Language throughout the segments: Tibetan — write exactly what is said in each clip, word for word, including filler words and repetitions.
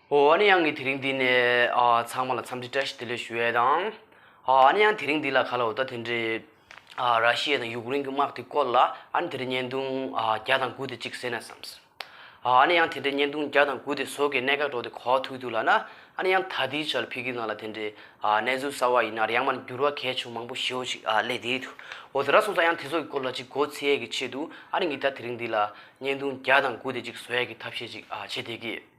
འོ་ཨ་ནི་ཡང་ངས་དེ་རིང་འདི་ནས་ཨ་ཚང་མ་ལ་འཚམས་འདྲི་བཀྲ་ཤིས་བདེ་ལེགས་ཞུ་ཡས་དང་། ཨ་ཨ་ནི་ཡང་དེ་རིང་འདི་ལ་ག་ལ་འོ་ད་དེ་འདྲའི་ཨ་ར་ཤི་ཡ་དང་ཡུཀ་རེན་གྱི་དམག་དེ་སྐོར་ལ་ཨ་ནི་དེ་རིང་བརྙན་ཐུང་ཨ་བརྒྱ་དང་དགུ་དེ་གཅིག་གསན་ན་བསམས། ཨ་ཨ་ནི་ཡང་དེ་འདྲའི་བརྙན་ཐུང་བརྒྱ་དང་དགུ་དེ་བཟོ་གི་གནད་འགག་འགྲོ་དེ་གོ་ཐུག་འདུག་ལབ་ན། ཨ་ནི་ཡང་ད་ལྟའི་ཆར་ཕ་གི་ནང་ལ་དེ་འདྲའི་ཨ་གནས་ཚུལ་གསར་བ་ཡིན་ན་རེད། ཡང་མིན་འགྱུར་བ་གལ་ཆེན་མང་པོ་ཞེ་པོ་ཅིག་ཨ་སླེབས་བསྡད་འདུག་འོ་དེ་འདྲ་སོང་ཙང་ཡང་དེ་ཚོ་གི་སྐོར་ལ་ཅིག་མགོ་ཚོས་ཡས་ཀྱི་ཆེད་དུ་ཨ་ནི་ངས་ད་དེ་རིང་འདི་ལ་བརྙན་ཐུང་བརྒྱ་དང་དགུ་དེ་ཅིག་བཟོ་ཡས་ཀྱི་ཐབས་ཤེས་ཅིག་ཨ་བྱེད་བསྡད་ཀྱི།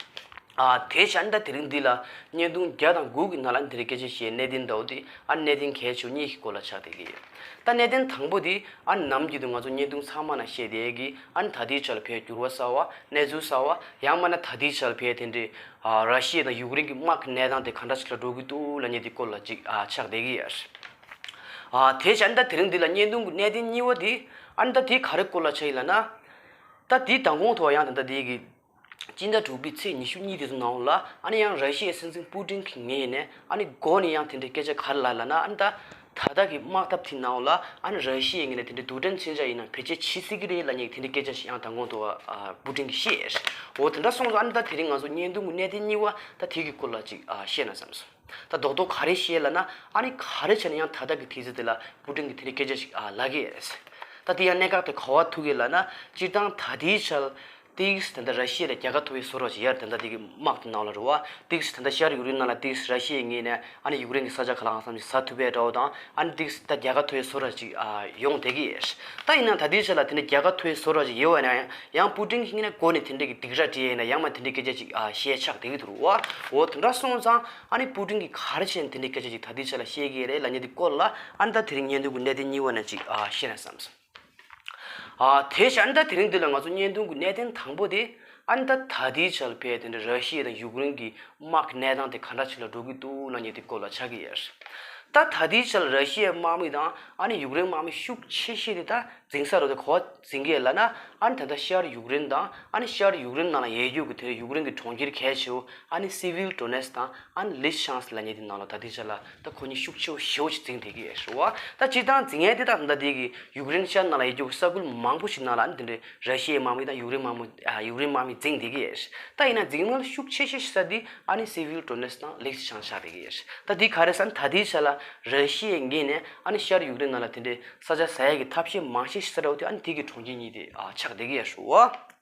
ཨ་དེ་བཞིན་ད་དེ་རིང་འདི་ལ་བརྙན་ཐུང་བརྒྱ་དང་དགུ་གི་ནང་ལ་འདི་རིགས་སྐད་ཆ་བཤད་གནད་དོན་འདྲ་བོ་དེ་ཨ་གནད་དོན་གལ་ཆེ་བ་གཉིས་ཀྱི་སྐོར་ལ་ཆགས་བསྡད་ཀྱི་ཡོད། ད་གནད་དོན་དང་པོ་དེ་ཨ་ནམ་རྒྱུན་དུ་ང་ཚོ་བརྙན་ཐུང་ཚང་མ་ན་བཤད་བསྡད་ཀྱི་ཨ་ནི་ད་ལྟའི་ཆར་ལ་ཕའི་འགྱུར་བ་གསར་བ་གནས་ཚུལ་གསར་བ་ཡང་མིན་ན་ད་ལྟའི་ཆར་ལ་ཕའི་དེ་འདྲའི་ཨ་ར་ཤི་ཡ་དང་ཡུཀ་རེན་གྱི་དམག་གི་གནས་སྟངས་དེ་ག་འདྲ་ཞིག་ལ་འགྲོ་གི་འདུག་ལབ་མཁན་དེ་སྐོར་ལ་ཅིག་ཨ་ཆགས་བསྡད་ཀྱི་ཡོད། ཨ་དེ་བཞིན་ད་དེ་རིང་འདི་ལ་བརྙན་ཐུང་གི་གནད་དོན་གཉིས་པ་དེ་ཨ་ནི་ད་དེ་ག་རེ་སྐོར་ལ་ཆགས་ཡིན་ལབ་ན། ད་དེའི་མདང་དགོང་ཐོག་ཡང་ད་ལྟ་དེ་གི་སྤྱི་ཟླ་དྲུག་པའི་ཚེས་ཉི་ཤུ་གཉིས་དེ་ཚོ་ནང་ལ་ཨ་ནི་ཡང་ར་ཤི་ཡའི་སྲིད་འཛིན་པུ་ཏིན་གྱི་ངོས་ནས་ཨ་ནི་མགོ་ནས་ཡང་དེ་འདྲའི་སྐད་ཆ་ག་རེ་ལབ་ལབ་ན། ཨ་ནི་ད་ད་ལྟ་གི་དམག་འཐབ་དེ་ནང་ལ་ཨ་ནི་ར་ཤི་ཡའི་ངོས་ནས་དེ་འདྲའི་རྡུལ་ཕྲན་མཚོན་ཆ་ཡིན་ན་བེད་སྤྱོད་བྱེད་སྲིད་ཀྱི་རེད་ལབ་མཁན་དེ་འདྲའི་སྐད་ཆ་ཞིག་ཡང་མདང་དགོང་ཐོག་ཨ་པུ་ཏིན་གྱིས་བཤད་ཡོད། འོ་དེ་འདྲ་སོང་ཙང་ཨ་ནི་ད་དེ་རིང་ང་ཚོ་བརྙན་ཐུང་གི་གནད་དོན་གཉིས་པ་ད་དེ་གི་སྐོར་ལ་ཅིག་ཨ་བཤད་ན་བསམ་སོང་། ད་རྡོག་རྡོག་ག་རེ་བཤད་ལབ་ན། ཨ་ནི་ག་རེ་བྱས་ན་ཡང་ད་ལྟ་གི་དུས་ཚོད་དེ་ལ་པུ་ཏིན་གྱིས་དེ་འདྲའི་སྐད་ཆ་ཞིག་ཨ་ལབ་ཀྱི་ཡོད། ད་དེ་ཡང་གནད་འགག་དེ་ག་པར་ཐུག་གི་ལབ་ན། སྤྱིར་བཏང་ད་ལྟའི་ཆར་ཏིག་ད་ལྟ་ར་ཤི་ཡ་ལ་རྒྱལ་ཁ་ཐོབ་པའི་བཟོ་འདྲ་ཞིག་ཡོད་རེད། ད་ལྟ་དེ་གི་དམག་དེ་ནང་ལ་རེད་བ། ཏིག་ད་ལྟ་ཤར་ཡུཀ་རེན་ནང་ལ་ཏིག་ར་ཤི་ཡའི་ངོས་ནས་ཨ་ནི་ཡུཀ་རེན་གྱི་ས་ཆ་ག་ལ་གང་འཚམ་ཞིག་ཟ་ཐུབ་པའི་འདྲ་བོ་དང་། ཨ་ནི་ཏིག་ད་རྒྱལ་ཁ་ཐོབ་པའི་བཟོ་འདྲ་ཞིག་ཨ་ཡོང་བསྡད་ཀྱི་ཡོད། ད་ཡིན་ན་ད་ལྟའི་ཆར་ལ་དེ་འདྲ་རྒྱལ་ཁ་ཐོབ་པའི་བཟོ་འདྲ་ཞིག་ཡོད་པ་ཡིན་ན་ཡང་ཡང་པུ་ཏིན་གྱི་ངོས་ནས་མགོ་ནས་དེ་འདྲའི་གི་སྡིགས་ར་སྤྲད་ཡིན་ན་ཡང་མ་དེ་འདྲའི་སྐད་ཆ་ཞིག་ཨ་བཤད་ཆགས་བསྡད་ཀྱི་འདུག་རེད་བ། འོ་དེ་འདྲ་སོང་ཙང་ཨ་ནི་པུ་ཏིན་གྱིས་ག་རེ་བྱས་ནས་དེ་འདྲའི་སྐད་ཆ་ཞིག་ད་ལྟའི་ཆར་ལ་བཤད་ཀྱི་རེད་ལབ་མཁན་དེ་སྐོར་ལ་ཨ་ནི་ད་དེ་རིང་བརྙན་ཐུང་གི་གནད་དོན་གཉིས་པ་ནས་ཅིག་ཨ་བཤད་ན་བསམ་སོང་། ཨ་དེ་བཞིན་ཨ་ནི་ད་དེ་རིང་འདི་ལ་ང་ཚོ་བརྙན་ཐུང་གི་གནད་དོན་དང་པོ་དེ་ཨ་ནི་ད་ད་ལྟའི་ཆར་ཕའི་དེ་འདྲ་ར་ཤི་ཡ་དང་ཡུཀ་རེན་གྱི་དམག་གི་གནས་སྟངས་དེ་ག་འདྲ་ཞིག་ལ་འགྲོ་གི་འདུག་ལབ་མཁན་དེ་སྐོར་ལ་ཆགས་ཀྱི་ཡོད། ད་ད་ལྟའི་ཆར་ར་ཤི་ཡའི་དམག་མི་དང་ཨ་ནི་ཡུཀ་རེན་དམག་མི་ཤུགས་ཆེ་ཤོས་དེ་ད་འཛིང་ས་རོ་དེ་ག་པར་འཛིང་གི་ཡོད་ལབ་ན། ཨ་ནི་ད་ལྟ་ཤར་ཡུཀ་རེན་དང་ཨ་ནི་ཤར་ཡུཀ་རེན་ནང་ལ་ཡོད་རྒྱུ་གི་དེ་ཡུཀ་རེན་གྱི་གྲོང་ཁྱེར་གལ་ཆེ་བོ་ཨ་ནི་སི་ཝིལ་ཏོ་ནེ་སི་དང་ཨ་ནི་ལི་ཤང་སི་ལབ་མཁན་དེ་ནང་ལ་ད་ལྟའི་ཆར་ལ་ད་ཁོ་གཉིས་ཤུགས་ཆེ་བོ་ཞེ་པོ་ཅིག་འཛིང་བསྡད་ཀྱི་ཡོད་རེད་བ། ད་སྤྱིར་བཏང་འཛིང་ཡས་དེ་ད་ད་ལྟ་དེ་གི་ཡུཀ་རེན་ཤར་ནང་ལ་ཡོད་རྒྱུ་གི་ས་ཁུལ་མང་པོ་ཞིག་ནང་ལ་ཨ་ནི་དེ་འདྲའི་ར་ཤི་ཡའི་དམག་མི་དང་ཡུཀ་རེན་དམག་མི་ཨ་ཡུཀ་རེན་དམག་མི་འཛིང་བསྡད་ཀྱི་ཡོད་རེད། ད་ཡིན་ན་འཛིང་མ་ཤུགས་ཆེ་ཤོས་ཤིག་ས་དེ་ཨ་ནི་སི་ཝིལ་ཏོ་ནེ་སི་དང་ལི་ཤང་སི་ཆགས་བསྡད་ཀྱི་ཡོད་རེད། ད་དེ་ག་རེ་ཟེར་ན་ད་ལྟའི་ཆར་ལ་ར་ཤི་ཡའི་ངོས་ནས་ཨ་ནི་ཤར་ཡུཀ་རེན་ནང་ལ་དེ་འདྲའི་ས་ཆ་ཟ་ཡས་ཀྱི་ཐབས་ཤེས་མང་ཤོས་ཤིག་ཟེར་བ་དེ་ཨ་ནི་དེ་གི་གྲོང་ཁྱེར་གཉིས་དེ་ཨ་ཆགས་བསྡད་ཀྱི་ཡོད་རེད་བ།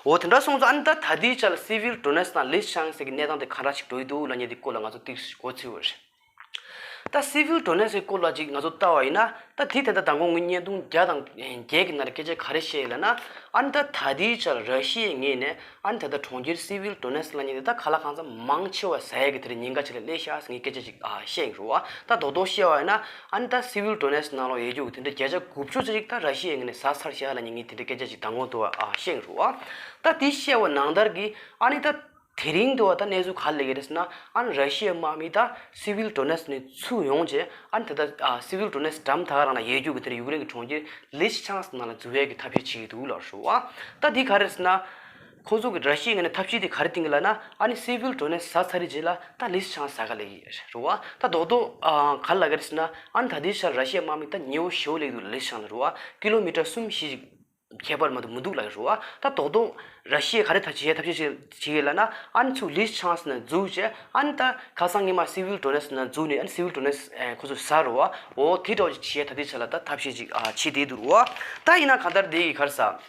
འོ་དེ་འདྲ་སོང་ཙང་ཨ་ནི་ད་ད་ལྟའི་ཆར་ལ་སི་ཝིལ་ཏོ་ནེ་སི་དང་ལི་ཤང་སི་གི་གནས་སྟངས་དེ་ག་འདྲ་ཞིག་འགྲོ་ཡི་འདུག་ལབ་མཁན་དེ་སྐོར་ལ་ང་ཚོ་ཏོག་ཙམ་མགོ་ཚོས་པ་རེད། ད་སི་ཝིལ་ཏོ་ནེ་སི་སྐོར་ལ་ཅིག་ང་ཚོ་ལྟ་བ་ཡིན་ན། ད་དེ་ད་ལྟ་མདང་དགོང་ངས་བརྙན་ཐུང་བརྒྱ་དང་བརྒྱད་ཀྱི་ནང་ལ་སྐད་ཆ་ག་རེ་བཤད་ཡོད་ལབ་ན། ཨ་ནི་ད་ད་ལྟའི་ཆར་ར་ཤི་ཡའི་ངོས་ནས་ཨ་ནི་ད་ལྟ་གྲོང་ཁྱེར་སི་ཝིལ་ཏོ་ནེ་སི་ལབ་མཁན་དེ་ད་ག་ལ་གང་འཚམ་མང་ཆེ་བ་ཟ་ཡས་ཀྱི་དེ་འདྲ་ཉེན་ཁ་ཅིག་ལ་སླེབས་ཤག་ཟེར་ངས་སྐད་ཆ་ཅིག་ཨ་བཤད་ཡོད་རེད་བ། ད་རྡོག་རྡོག་བཤད་པ་ཡིན་ན་ཨ་ནི་ད་སི་ཝིལ་ཏོ་ནེ་སི་ནང་ལོགས་ཡོད་རྒྱུ་གི་དེ་འདྲ་བརྒྱ་ཆ་དགུ་བཅུ་ཙམ་ཅིག་ད་ར་ཤི་ཡའི་ངོས་ནས་ཟ་ཚར་ཤག་ལབ་མཁན་ངས་དེ་འདྲ་སྐད་ཆ་ཅིག་མདང་དགོང་དུ་ཨ་བཤད་ཡོད་རེད་བ། ད་དེ་བཤད་པ་ནང་ལྟར་གྱི་ཨ་ནི་ད། དེ་རིང་དུ་བ་ད་གནས་ཚུལ་ག་རེ་སླེབས་ཀྱི་རེད་ཟེར་ན། ཨ་ནི་ར་ཤི་ཡའི་དམག་མི་ད་སི་ཝིལ་ཏོ་ནེ་སི་ནས་ཚུར་ཡོང་རྗེས་ཨ་ནི་ད་ལྟ་ཨ་སི་ཝིལ་ཏོ་ནེ་སི་འགྲམ་ད་ག་རང་ལ་ཡོད་རྒྱུ་གི་དེ་ཡུཀ་རེན་གྱི་གྲོང་ཁྱེར་ལི་ཤང་སི་ནང་ལ་འཛུལ་ཡས་ཀྱི་ཐབས་ཤེས་བྱེད་ཀྱི་འདུག་ལབ་རེད་བ། ད་འདི་ག་རེ་ཟེར་ན། ཁོང་ཚོ་གི་ར་ཤི་ཡའི་ངོས་ནས་ཐབས་ཤེས་དེ་ག་རེ་བཏིང་གི་ལབ་ན། ཨ་ནི་སི་ཝིལ་ཏོ་ནེ་སི་ཟ་ཚར་རྗེས་ལ་ད་ལི་ཤང་སི་ཟ་ག་སླེབས་ཀྱི་རེད་བ། ད་རྡོག་རྡོག་ཨ་ག་རེ་ལབ་ཀྱི་རེད་ཟེར་ན། ཨ་ནི་ད་ལྟའི་ཆར་ར་ཤི་ཡའི་དམག་མི་ད་ཉེ་བོ་ཞེ་པོ་སླེབས་འདུག་ལི་ཤང་སི་ལབ་རེད་བ། ཀི་ལོ་མི་ཊར་གསུམ་བཞི་ཅིག་ཁྱད་པར་མ་གཏོགས་མི་འདུག་ལབ་ཀྱི་རེད་བ། ད་རྡོག་རྡོག་ར་ཤི་ཡས་ག་རེ་ད་བྱེད་ཐབས་ཤེས་བྱེད་ཀྱི་ལབ་ན། ཨ་ནི་ཚུར་ལི་ཤང་སི་ནང་འཛུལ་བྱས་ཨ་ནི་ད་ཁ་སང་ཉི་མ་སི་ཝིལ་ཏོ་ནེ་སི་ནང་འཛུལ་ནས་ཨ་ནི་སི་ཝིལ་ཏོ་ནེ་སི་ཨེ་ཁོ་ཚོ་ཟ་རེད་བ། འོ་དེ་འདྲ་བོ་ཅིག་བྱེད་ཐབས་དེ་ཆ་ལ་ད་ཐབས་ཤེས་ཅིག་ཨ་བྱེད་བསྡད་འདུག་རེད་བ། ད་ཡིན་ན་གང་ལྟར་དེ་ཡི་ག་རེ་ཟ།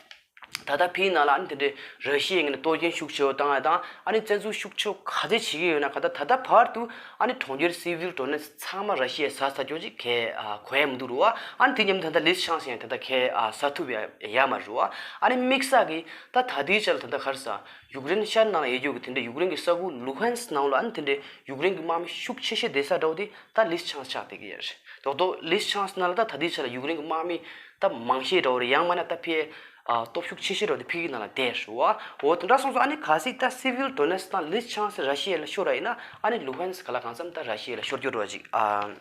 ད་ལྟ་ཕའི་ནང་ལ་ཨ་ནི་དེ་འདྲའི་ར་ཤི་ཡའི་ངོས་ནས་གཏོར་སྐྱོན་ཤུགས་ཆེ་བོ་བཏང་ཡ་དང་ཨ་ནི་བཙན་འཛུལ་ཤུགས་ཆེ་བོ་ག་ཚད་བྱེད་ཀྱི་ཡོད་ན་ག་ད་ད་ལྟ་བར་དུ་ཨ་ནི་གྲོང་ཁྱེར་སི་ཝིལ་ཏོ་ནེ་སི་ཚང་མ་ར་ཤི་ཡས་ཟ་ཚར་རྒྱུ་ཅིག་གས་ཨ་གོ་ཡ་མི་འདུག་རེད་བ། ཨ་ནི་དེ་མཉམ་དུ་ད་ལྟ་ལི་ཤང་སི་ཡང་ད་ལྟ་གས་ཨ་ཟ་ཐུབ་ཡ་ཡ་མ་རེད་བ། ཨ་ནི་དམིགས་བསལ་གྱིས་ད་ད་ལྟའི་ཆར་ལ་ད་ལྟ་ག་རེ་ཟ། ཡུཀ་རེན་ཤར་ནང་ལ་ཡོད་རྒྱུ་གི་དེ་འདྲའི་ཡུཀ་རེན་གྱི་ས་ཁུལ་ལུ་ཧན་སི་ནང་ལ་ཨ་ནི་དེ་འདྲའི་ཡུཀ་རེན་གྱི་དམག་མི་ཤུགས་ཆེ་ཤོས་བསྡད་ས་འདྲ་བོ་དེ་ད་ལི་ཤང་སི་ཆགས་བསྡད་ཀྱི་ཡོད་རེད། རྡོག་རྡོག་ལི་ཤང་སི་ནང་ལ་ད་ད་ལྟའི་ཆར་ལ་ཡུཀ་རེན་གྱི་དམག་མི་ད་མང་ཤོས་འདྲ་བོ་རེད། ཡང་མིན་ན་ད་ཕའི་ཨ་སྟོབས་ཤུགས་ཆེ་ཤོས་འདྲ་བོ་དེ་ཕ་གི་ནང་ལ་བསྡད་རེད་བ། འོ་དེ་འདྲ་སོང་ཙང་ཨ་ནི་གལ་སྲིད་ད་སི་ཝིལ་ཏོ་ནེ་སི་དང་ལི་ཤང་སི་ར་ཤི་ཡ་ལ་ཤོར་བ་ཡིན་ན་ཨ་ནི་ལུ་ཧན་སི་ག་ལ་གང་འཚམ་ད་ར་ཤི་ཡ་ལ་ཤོར་རྒྱུ་འདྲ་བོ་ཅིག་ཨ་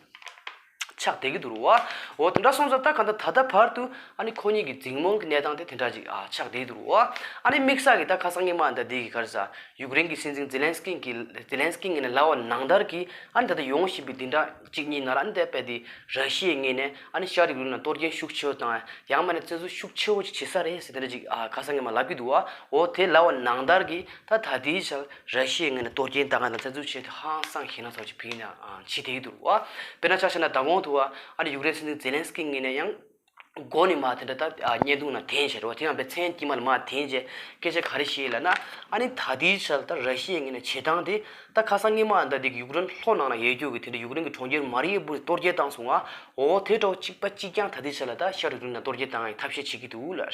ཆགས་བསྡད་ཀྱི་འདུག་རུ་བ། འོ་དེ་འདྲ་སོང་ཙང་ད་ག་འདྲ་ད་ལྟ་བར་དུ་ཨ་ནི་ཁོ་གཉིས་ཀྱི་འཛིང་མོ་གི་གནས་སྟངས་དེ་དེ་འདྲ་ཅིག་ཨ་ཆགས་བསྡད་འདུག་རུ་བ། ཨ་ནི་དམིགས་བསལ་གྱི་ད་ཁ་སང་ཉི་མ་འདི་འདི་གི་ག་རེ་ཟ། ཡུཀ་རེན་གྱི་སྲིད་འཛིན་ཛེ་ལན་སི་ཀི་གི་ཛེ་ལན་སི་ཀི་ངོས་ནས་ལབ་པ་ནང་ལྟར་གྱི་ཨ་ནི་ད་ལྟ་ཡོང་བཞིན་པའི་འདི་འདྲ་གཅིག་གཉིས་ནང་ལ་ཨ་ནི་ད་དཔེ་དེ་ར་ཤི་ཡའི་ངོས་ནས་ཨ་ནི་ཤར་ཡུཀ་རེན་ལ་གཏོར་སྐྱོན་ཤུགས་ཆེ་བོ་དང་ཡང་མིན་ན་བཙན་འཛུལ་ཤུགས་ཆེ་བོ་ཅིག་བྱེད་ས་རེད་ཟེར་དེ་འདྲ་ཅིག་ཨ་ཁ་སང་ཉི་མ་ལབ་ཀྱི་འདུག་བ། འོ་དེ་ལབ་པ་ནང་ལྟར་གྱི་ད་ད་ལྟའི་ཆར་ར་ཤི་ཡའི་ངོས་ནས་གཏོར་སྐྱོན་བཏང་མཁན་དང་བཙན་འཛུལ་བྱས་ཏེ་ཧང་སང་ཞེད་སྣང་ཚ་བོ་ཅིག་བྱེད་ཀྱི་ན་བྱེད་བསྡད་ཀྱི་འདུག་བ། དཔེར་ན་ཆ་བཞག་ན་མདང་དགོང་དུ་བ་ཨ་ནི་ཡུཀ་རེན་སྲིད་འཛིན་ཛེ་ལན་སི་ཀི་ངོས་ནས་ཡང་། མགོ་ནས་མར་དེ་འདྲ་ད་ཨ་བརྙན་ཐུང་ནང་འཐེན་བྱས་རེད་བ། དེ་ཡང་པའི་མཚན་དཀྱིལ་མ་ལ་མར་འཐེན་བྱས་སྐད་ཆ་ག་རེ་བཤད་ལབ་ན། ཨ་ནི་ད་ལྟའི་ཆར་ད་ར་ཤི་ཡའི་ངོས་ནས་བྱེད་སྟངས་དེ་ད་ཁ་སང་ཉི་མ་ད་འདི་གི་ཡུཀ་རེན་ལྷོ་ནང་ལ་ཡོད་རྒྱུ་གི་དེ་འདྲ་ཡུཀ་རེན་གྱི་གྲོང་ཁྱེར་མ་རི་ཡུ་པོལ་གཏོར་སྐྱོན་བཏང་སོང་བ། འོ་དེ་འདྲ་གཅིག་པ་གཅིག་རྐྱང་ད་ལྟའི་ཆར་ལ་ད་ཤར་ཡུཀ་རེན་ལ་གཏོར་སྐྱོན་བཏང་ཡའི་ཐབས་ཤེས་བྱེད་ཀྱི་འདུག་ལ།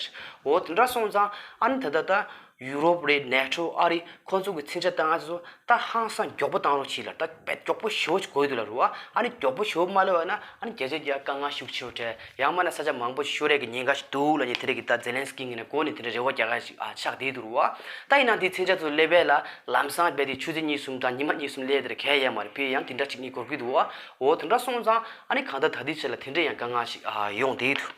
འོ་དེ་འདྲ་སོང་ཙང་ཨ་ནི་ད་ལྟ་ད། ཡུ་རོབ་རེད། ནེ་ཊོ་ཨ་རི་ཁོང་ཚོ་གི་མཚོན་ཆ་བཏང་ཡ་ཚོ་ད་ཧང་སང་མགྱོགས་པོ་བཏང་རོགས་བྱེད་ལ། ད་དཔེ་མགྱོགས་པོ་ཞེ་པོ་ཅིག་དགོས་འདུག་ལ་རུ་བ། ཨ་ནི་མགྱོགས་པོ་ཞེ་པོ་མ་སླེབས་པ་ན་ཨ་ནི་བརྒྱ་ཆ་བརྒྱ་དཀའ་ངལ་ཤུགས་ཆེ་བོ་འཕྲད། ཡང་མིན་ན་ས་ཆ་མང་པོ་ཤོར་ཡས་ཀྱི་ཉེན་ཁ་ཞིག་འདུག་ལབ་ནས་དེ་རིང་གི་ད་ཛེ་ལན་སི་ཀི་ངོས་ནས་མགོ་ནས་དེ་འདྲ་རེ་བ་རྒྱག་ཡ་ཞིག་ཨ་ཆགས་བསྡད་འདུག་རུ་བ། ད་ཡིན་ན་དེ་མཚོན་ཆ་ཚོ་སླེབས་པ་ལ་ལམ་སང་རྦད་དེ་ཆུ་ཚོད་གཉིས་གསུམ་དང་ཉི་མ་གཉིས་གསུམ་སླེབས་དེར་གས་ཡས་མ་རེད། ཕི་ཡང་དེ་འདྲ་གཅིག་གཉིས་འགོར་གི་འདུག་བ། འོ་དེ་འདྲ་སོང་ཙང་ཨ་ནི་གང་ལྟར་ད་ལྟའི་ཆར་ལ་དེ་འདྲ་ཡང་དཀའ་ངལ་ཞིག་ཨ་ཡོང་བསྡད་འདུག་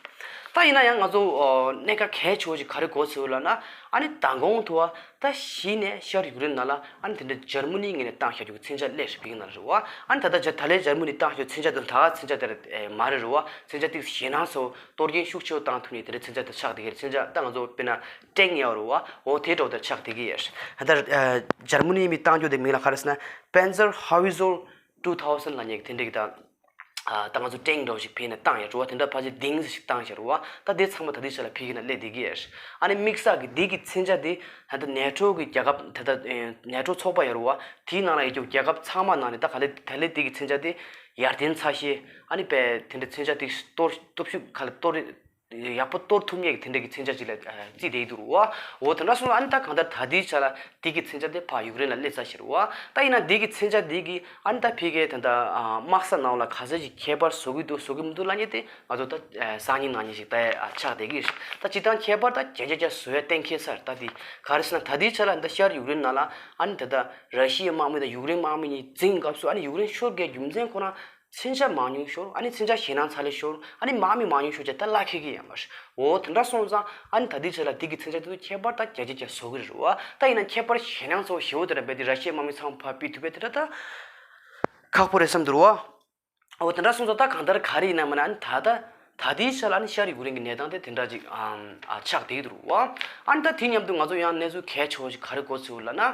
ད་ཡིན་ན་ཡང་ང་ཚོ་ཨ་གནད་འགག་གལ་ཆེ་བོ་ཞིག་ག་རེ་གོ་ཚོད་ལབ་ན། ཨ་ནི་མདང་དགོང་དུ་བ་ད་གཞི་ནས་ཤར་ཡུཀ་རེན་ནང་ལ་ཨ་ནི་དེ་འདྲ་འཇར་མ་ནིའི་ངོས་ནས་བཏང་བཞག་རྒྱུ་གི་མཚོན་ཆ་སླེབས་ཤག་བི་གི་ནང་ལ་རེད་བ། ཨ་ནི་ད་ལྟ་ཇ་ད་ལན་འཇར་མ་ནིས་བཏང་བཞག་མཚོན་ཆ་དེ་ད་ག་མཚོན་ཆ་དེ་རེད་མ་རེད་རེད་བ། མཚོན་ཆ་ཏིག་ཞེད་སྣང་ཚ་བོ་གཏོར་སྐྱོན་ཤུགས་ཆེ་བོ་བཏང་ཐུབ་ནས་དེ་འདྲ་མཚོན་ཆ་དེ་ཆགས་བསྡད་ཀྱི་རེད། མཚོན་ཆ་ད་ང་ཚོ་དཔེར་ན་ཊེང་ཡོད་རེད་བ། འོ་དེ་འདྲ་བོ་དེ་ཆགས་བསྡད་ཀྱི་ཡོད་རེད། ད་ལྟ་འཇར་མ་ནིའི་མི་བཏང་རྒྱུ་དེ་མིང་ལ་ག་རེ་ཟེར་ན་Panzer Howitzer two thousand ལབ་མཁན་གྱི་དེ་འདྲ་གི་ད། ཨ་ད་ང་ཚོ་ཊེང་འདྲ་བོ་ཞིག་ཕེབས་ནས་བཏང་ཡ་རུ་བ། དེ་འདྲ་ཕལ་ཆེར་ལྡིང་ཟེར་ཞིག་བཏང་ཡ་རུ་བ། ད་དེ་ཚང་མ་ད་ལྟའི་ཆ་ལ་ཕི་གི་ན་སླེབས་བསྡད་ཀྱི་ཡོད། ཨ་ནི་དམིགས་བསལ་གྱི་འདི་གི་མཚོན་ཆ་དེ་ད་ལྟ་ནེ་ཊོ་གི་རྒྱལ་ཁབ་ད་ལྟ་ནེ་ཊོ་ཚོགས་པ་ཡ་རུ་བ། དེའི་ནང་ལ་ཡོད་རྒྱུ་རྒྱལ་ཁབ་ཚང་མ་ནང་ནས་ད་ག་ལེ་ད་ལེ་འདི་གི་མཚོན་ཆ་དེ་ཡར་ཐོན་ཚ་ཤེས། ཨ་ནི་པས་དེ་འདྲ་མཚོན་ཆ་དེ་གཏོར་སྟོབས་ཤུགས་ག་ལ་གཏོར་ཡག་པོ་གཏོར་ཐུབ་མཁན་གྱི་དེ་འདྲ་གི་མཚོན་ཆ་ཅིག་ལ་ཨ་བརྩིས་བསྡད་ཀྱི་འདུག་རུ་བ། འོ་དེ་འདྲ་སོང་ཙང་ཨ་ནི་ད་གང་ལྟར་ད་ལྟའི་ཆ་ལ་དེ་གི་མཚོན་ཆ་དེ་ཕར་ཡུཀ་རེན་ལ་སླེབས་ཚར་ཤག་རུ་བ། ད་ཡིན་ན་དེ་གི་མཚོན་ཆ་དེ་གི་ཨ་ནི་ད་ཕ་གིའི་ད་ལྟ་ཨ་དམག་ས་ནང་ལ་ག་ཚོད་ཅིག་ཁྱད་པར་བཟོ་གི་འདུག་བཟོ་གི་མི་འདུག་ལབ་མཁན་དེ་ང་ཚོ་ད་ཨ་སང་ཉིན་གནངས་ཉིན་ཞིག་ད་ཨ་ཆགས་བསྡད་ཀྱི་རེད། ད་སྤྱིར་བཏང་ཁྱད་པར་ད་བརྒྱ་ཆ་བརྒྱ་བཟོ་ཡ་གཏན་འཁེལ་ཚར། ད་དེ་ག་རེ་ཟེར་ན་ད་ལྟའི་ཆ་ལ་ད་ཤར་ཡུཀ་རེན་ནང་ལ་ཨ་ནི་ད་ལྟ་ར་ཤི་ཡའི་དམག་མི་དང་ཡུཀ་རེན་དམག་མི་གཉིས་འཛིང་སྐབས་སུ་ཨ་ནི་ཡུཀ་རེན་ཤོར་དགོས་རྒྱུ་མཚན་ཁོ་རང་། མཚོན་ཆ་མང་ཉུང་ཤོར། ཨ་ནི་མཚོན་ཆ་ཞེད་སྣང་ཚ་ལེ་ཤོར། ཨ་ནི་དམག་མི་མང་ཉུང་ཤོར་བྱས་ད་གླ་འཁེལ་གྱི་ཡོད་མ་རེད། འོ་དེ་འདྲ་སོང་ཙང་ཨ་ནི་ད་ལྟའི་ཆ་ལ་འདི་གི་མཚོན་ཆ་དེ་ཚོ་ཁྱད་པར་ད་བརྒྱ་ཆ་བརྒྱ་བཟོ་གི་རེད་རུ་བ། ད་ཡིན་ན་ཁྱད་པར་ཞེད་སྣང་ཚ་བོ་ཞེ་པོ་དེ་འདྲ་རྦད་དེ་ར་ཤི་ཡའི་དམག་མི་ཚང་མ་ཕར་ཕུད་ཐུབ་པའི་དེ་འདྲ་ད་ཁག་པོ་རེད་བསམ་འདུག་རུ་བ། འོ་དེ་འདྲ་སོང་ཙང་ད་གང་ལྟར་ག་རེ་ཡིན་ན་མིན་ན་ཨ་ནི་ད་ལྟ་ད་ལྟའི་ཆ་ལ་ཨ་ནི་ཤར་ཡུཀ་རེན་གྱི་གནས་སྟངས་དེ་དེ་འདྲ་ཅིག་ཨ་ཨ་ཆགས་བསྡད་ཀྱི་འདུག་རུ་བ། ཨ་ནི་ད་དེ་མཉམ་དུ་ང་ཚོ་ཡང་གནས་ཚུལ་གལ་ཆེ་བོ་ཞིག་ག་རེ་གོ་ཚུལ་ལབ་ན།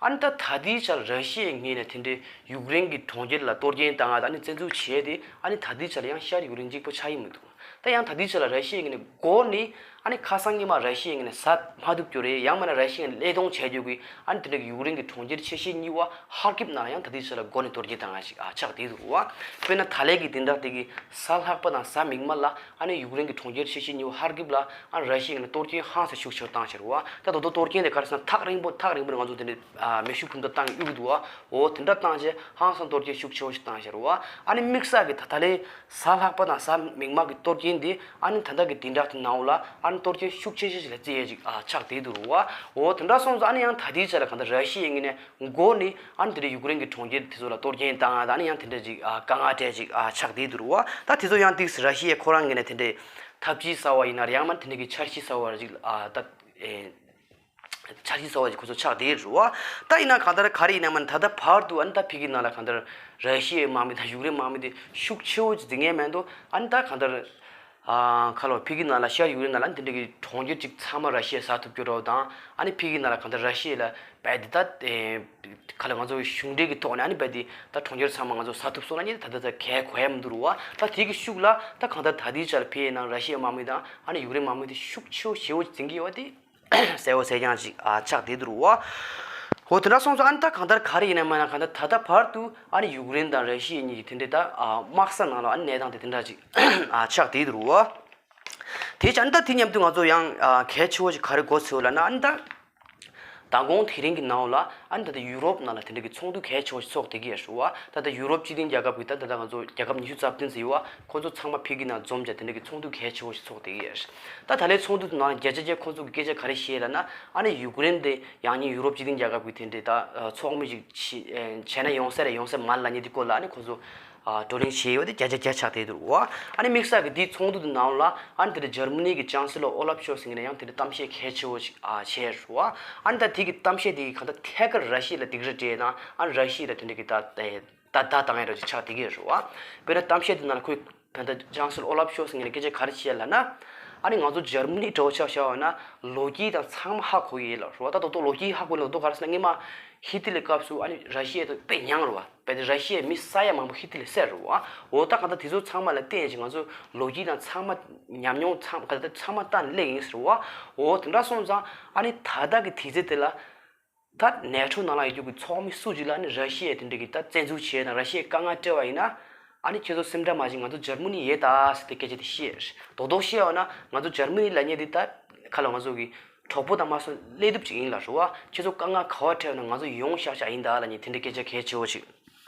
ཨ་ནི་ད་ད་ལྟའི་ཆར་ར་ཤི་ཡའི་ངོས་ནས་དེ་འདྲའི་ཡུཀ་རེན་གྱི་གྲོང་ཁྱེར་ལ་གཏོར་སྐྱོན་བཏང་ཡ་དང་ཨ་ནི་བཙན་འཛུལ་བྱས་ཏེ་ཨ་ནི་ད་ལྟའི་ཆར་ཡང་ཤར་ཡུཀ་རེན་གཅིག་པོ་ཆགས་ཀྱི་མི་འདུག་ད་ཡང་ད་ལྟའི་ཆར་ལ་ར་ཤི་ཡའི་ངོས་ནས་མགོ་ནས་ཨ་ནི་ཁ་སང་ཉི་མ་ར་ཤི་ཡའི་ངོས་ནས་ཟ་མ་ཐུབ་རྒྱུ་རེད། ཡང་མིན་ན་ར་ཤི་ཡའི་ངོས་ནས་བློས་གཏོང་བྱས་རྒྱུ་གི་ཨ་ནི་དེ་འདྲ་གི་ཡུཀ་རེན་གྱི་གྲོང་ཁྱེར་ཆེ་ཤོས་གཉིས་པ་ཧར་ཀིབ་ནང་ལ་ཡང་ད་ལྟའི་ཆར་ལ་མགོ་ནས་གཏོར་སྐྱོན་བཏང་ཡ་ཞིག་ཨ་ཆགས་བསྡད་འདུག་རུ་བ། དཔེར་ན་ད་ལན་གྱི་དེ་འདྲ་དེ་གི་གཟའ་ལྷག་པ་དང་གཟའ་མིག་དམར་ལ་ཨ་ནི་ཡུཀ་རེན་གྱི་གྲོང་ཁྱེར་ཆེ་ཤོས་གཉིས་པ་ཧར་ཀིབ་ལ་ཨ་ནི་ར་ཤི་ཡའི་ངོས་ནས་གཏོར་སྐྱོན་ཧང་སང་ཤུགས་ཆེ་བོ་བཏང་ཤག་རུ་བ། ད་དོ་དོ་གཏོར་སྐྱོན་དེ་ག་རེ་ཟེར་ན་ཐག་རིང་པོ་ཐག་རིང་པོ་ནས་ང་ཚོ་དེ་འདྲའི་ཨ་མེ་ཤུགས་འཕུར་མདའ་བཏང་གི་གཡུག་གི་འདུག་བ། འོ་དེ་འདྲ་བཏང་བྱས་ཧང་སང་གཏོར་སྐྱོན་ཤུགས་ཆེ་བོ་ཞིག་བཏང་ཤག་རུ་བ། ཨ་ནི་དམིགས་བསལ་གྱི་ད་ད་ལན་གཟའ་ལྷག་པ་དང་གཟའ་མིག་དམར་གྱི་གཏོར་སྐྱོན་དེ་ཨ་ནི་ད་ལྟ་གི་བདུན་ཕྲག་དེ་ནང་ལ་ཨ་ནི་གཏོར་སྐྱོན་ཤུགས་ཆེ་ཤོས་ཤིག་ལ་བརྩི་ཡས་ཅིག་ཨ་ཆགས་བསྡད་འདུག་རུ་བ། འོ་དེ་འདྲ་སོང་ཙང་ཨ་ནི་ཡང་ད་ལྟའི་ཆ་ལ་གང་ལྟར་ར་ཤི་ཡའི་ངོས་ནས་མགོ་ནས་ཨ་ནི་དེ་འདྲའི་ཡུཀ་རེན་གྱི་གྲོང་ཁྱེར་དེ་ཚོ་ལ་གཏོར་སྐྱོན་བཏང་ཡ་དང་ཨ་ནི་ཡང་དེ་འདྲ་ཅིག་ཨ་དཀའ་ངལ་འཕྲད་ཅིག་ཨ་ཆགས་བསྡད་འདུག་རུ་བ། ད་དེ་ཚོ་ཡང་ཏིག་ར་ཤི་ཡའི་ཁོ་རང་ངོས་ནས་དེ་འདྲའི་ཐབས་ཇུས་གསར་བ་ཡིན་ན་རེད། ཡང་མིན་དེ་འདྲ་གི་འཆར་གཞི་གསར་བ་ཅིག་ཨ་ད་ཨེ་འཆར་གཞི་གསར་བ་ཅིག་ཁོ་ཚོ་ཆགས་བསྡད་རུ་བ། ད་ཡིན་ན་གང་ལྟར་ག་རེ་ཡིན་ན་མིན་ད་ལྟ་བར་དུ་ཨ་ནི་ད་ཕ་གི་ནང་ལ་གང་ལྟར་ར་ཤི་ཡའི་དམག་མི་དང་ཡུཀ་རེན་དམག་མི་དེ་ཤུགས་ཆེ་བོ་ཅིག་འཛིང་ངེས་མེད་འདུག་ཨ་ནི་ད་གང་ལྟར་ཨ་ཁ་ལོ་ཕ་གི་ནང་ལ་ཤར་ཡུཀ་རེན་ནང་ལ་ཨ་ནི་དེ་འདྲ་གི་གྲོང་ཁྱེར་ཅིག་ཚང་མ་ར་ཤི་ཡས་ཟ་ཐུབ་རྒྱུ་རོ་དང་ཨ་ནི་ཕ་གི་ནང་ལ་གང་ལྟར་ར་ཤི་ཡ་ལ་བས་དེ་ད་ཁ་ལ་ང་ཚོ་གཞུང་འབྲེལ་གྱི་ཐོག་ནས་ཨ་ནི་བས་དེ་ད་གྲོང་ཁྱེར་ཚང་མ་ང་ཚོ་ཟ་ཐུབ་སོང་ན་ནི་ད་ད་ད་གལ་གོ་ཡ་མི་འདུག་རུ་བ། ད་དེ་གི་ཤུགས་ལ་ད་གང་ལྟར་ད་དེའི་ཆར་ཕ་གི་ནང་ར་ཤི་ཡའི་དམག་མི་དང་ཨ་ནི་ཡུཀ་རེན་དམག་མི་དེ་ཤུགས་ཆེ་བོ་ཞེ་བོ་འཛིང་གི་ཡོད་དེ། གསལ་བོ་གསལ་རྐྱང་ཅིག་ཨ་ཆགས་བསྡད་འདུག་རུ་བ། འོ་དེ་འདྲ་སོང་ཙང་ཨ་ནི་ད་གང་ལྟར་ག་རེ་ཡིན་ན་མིན་ན་གང་ལྟར་ད་ལྟ་བར་དུ་ཨ་ནི་ཡུཀ་རེན་དང་ར་ཤི་ཡ་གཉིས་ཀྱི་དེ་འདྲའི་ད་ཨ་དམག་ས་ནང་ལ་ཨ་ནི་གནས་སྟངས་དེ་དེ་འདྲ་ཅིག་ཨ་ཆགས་བསྡད་འདུག་རུ་བ། དེ་ཅི་ཨ་ནི་ད་དེ་མཉམ་དུ་ང་ཚོ་ཡང་ཨ་གལ་ཆེ་བོ་ཞིག་ག་རེ་གོ་ཚོད་ལབ་ན་ཨ་ནི་ད་མདང་དགོང་དེ་རིང་གི་ནང་ལ་ཨ་ནི་ད་ལྟ་ཡུ་རོབ་ནང་ལ་དེ་འདྲ་གི་ཚོགས་འདུ་གལ་ཆེ་བོ་ཞིག་ཚོགས་བསྡད་ཀྱི་ཡོད་རུ་བ། ད་ལྟ་ཡུ་རོབ་སྤྱི་མཐུན་རྒྱལ་ཁབ་ཀྱི་ད་ད་ལྟ་ང་ཚོ་རྒྱལ་ཁབ་ཉི་ཤུ་རྩ་བདུན་ཟེར་ཡོད་བ། ཁོ་ཚོ་ཚང་མ་ཕ་གི་ནང་འཛོམས་བྱས་དེ་འདྲ་གི་ཚོགས་འདུ་གལ་ཆེ་བོ་ཞིག་ཚོགས་བསྡད་ཀྱི་ཡོད། ད་ད་ལན་ཚོགས་འདུ་དེ་ནང་ལ་བརྒྱ་ཆ་བརྒྱ་ཁོ་ཚོ་གི་སྐད་ཆ་ག་རེ་བཤད་ལབ་ན་ཨ་ནི་ཡུཀ་རེན་དེ་ཡང་སྙིང་ཡུ་རོབ་སྤྱི་མཐུན་རྒྱལ་ཁབ་ཀྱི་དེ་འདྲའི་ད་ཚོགས་མི་ཞིག་བྱེད་ན་ཡོང་ས་རེད་ཡོང་ས་མ་རེད་ལབ་མཁན་དེ་སྐོར་ལ་ཨ་ནི་ཁོ་ཚོ་ ཨ་བགྲོ་གླེང་བྱས་ཡོད་དེ་བརྒྱ་ཆ་བརྒྱ་ཆགས་བསྡད་འདུག་བ། ཨ་ནི་དམིགས་བསལ་གྱི་དེའི་ཚོགས་འདུ་དེ་ནང་ལ་ཨ་ནི་དེ་འདྲ་འཇར་མ་ནི་གི་ཅང་སི་ལོ་ཨོ་ལབ་ཤོལ་ཟེར་མཁན་ནས་ཡང་དེ་འདྲ་གཏམ་བཤད་གལ་ཆེ་བོ་ཞིག་ཨ་བྱས་རེད་བ། ཨ་ནི་ད་དེ་གི་གཏམ་བཤད་དེ་གི་གང་ལྟར་ཐད་ཀར་ར་ཤི་ཡ་ལ་སྡིགས་ར་སྤྲད་དང་ཨ་ནི་ར་ཤི་ཡ་ལ་དེ་འདྲ་གི་ད་ད་ད་བཏང་ཡ་འདྲ་ཅིག་ཆགས་བསྡད་ཀྱི་ཡོད་རེད་བ། དཔེར་ན་གཏམ་བཤད་དེ་ནང་ལ་ཁོས་ད་ལྟ་ཅང་སི་ལོ་ཨོ་ལབ་ཤོལ་ཟེར་མཁན་ནས་སྐད་ཆ་ག་རེ་བཤད་ལབ་ན། ཨ་ནི་ང་ཚོ་འཇར་མ་ནི་འདྲ་བོ་ཆ་བཞག་པ་ན་ལོ་རྒྱུས་དང་ཚང་མ་ཧ་གོ་གི་ཡོད་ལབ་རེད་བ། ད་དོ་དོ་ལོ་རྒྱུས་ཧ་གོ་ལབ་དོ་ག་རེ་ཟེར་ན་སྔོན་མ་ཧི་ཏི་ལི་སྐབས་སུ་ཨ་ནི་ར་ཤི་ཡ་དང་དཔེ་མྱངས་རེད་བ། དཔེ་དེ་ར་ཤི་ཡའི་མི་ས་ཡ་མང་པོ་ཧི་ཏི་ལི་བསད་རེད་བ། འོ་ད་གང་ལྟར་དེ་ཚོ་ཚང་མ་ལ་བརྟེན་ཞིང་ང་ཚོ་ལོ་རྒྱུས་དང་ཚང་མ་ཉམས་མྱོང་ཚང་ག་ཚང་མ་ལྟ་ནས་སླེབས་ཡིན་ཟེར་བ། འོ་དེ་འདྲ་སོང་ཙང་ཨ་ནི་ད་ལྟ་གི་དུས་ཚོད་དེ་ལ་ད་ནེ་ཊོ་ནང་ལ་ཡོད་རྒྱུ་གི་ཚོགས་མི་སུ་ཅིག་ལ་ནི་ར་ཤི་ཡས་དེ་འདྲ་གི་ད་བཙན་འཛུལ་བྱས་དང་ར་ཤི་ཡས་དཀའ་ངལ་སྤྲད་པ་ཡིན་ན། ཨ་ནི་ཁྱེད་ཚོ་སེམས་ཁྲལ་མ་བྱེད། ང་ཚོ་འཇར་མ་ནི་ཡོད་ད་ཟེར་ཏེ་སྐད་ཆ་དེ་བཤད། རྡོག་རྡོག་བཤད་པ་ན་ང་ཚོ་འཇར་མ་ནི་ལབ་མཁན་དེ་ད་ཁ་ལ་ང་ཚོ་གི་གྲོགས་པོ་དང་མ་སོང་སླེབས་ཐུབ་ཅིག་ཡིན་ལབ་རེད་བ། ཁྱེད་ཚོ་དཀའ་ངལ་ག་བ་འཕྲད་ན་ང་ཚོ་ཡོང་ཤག་ཤག་ཡིན་ད་ལབ་མཁན་དེ་འདྲའི་སྐད་ཆ་གལ་ཆེ་བོ་ཞིག་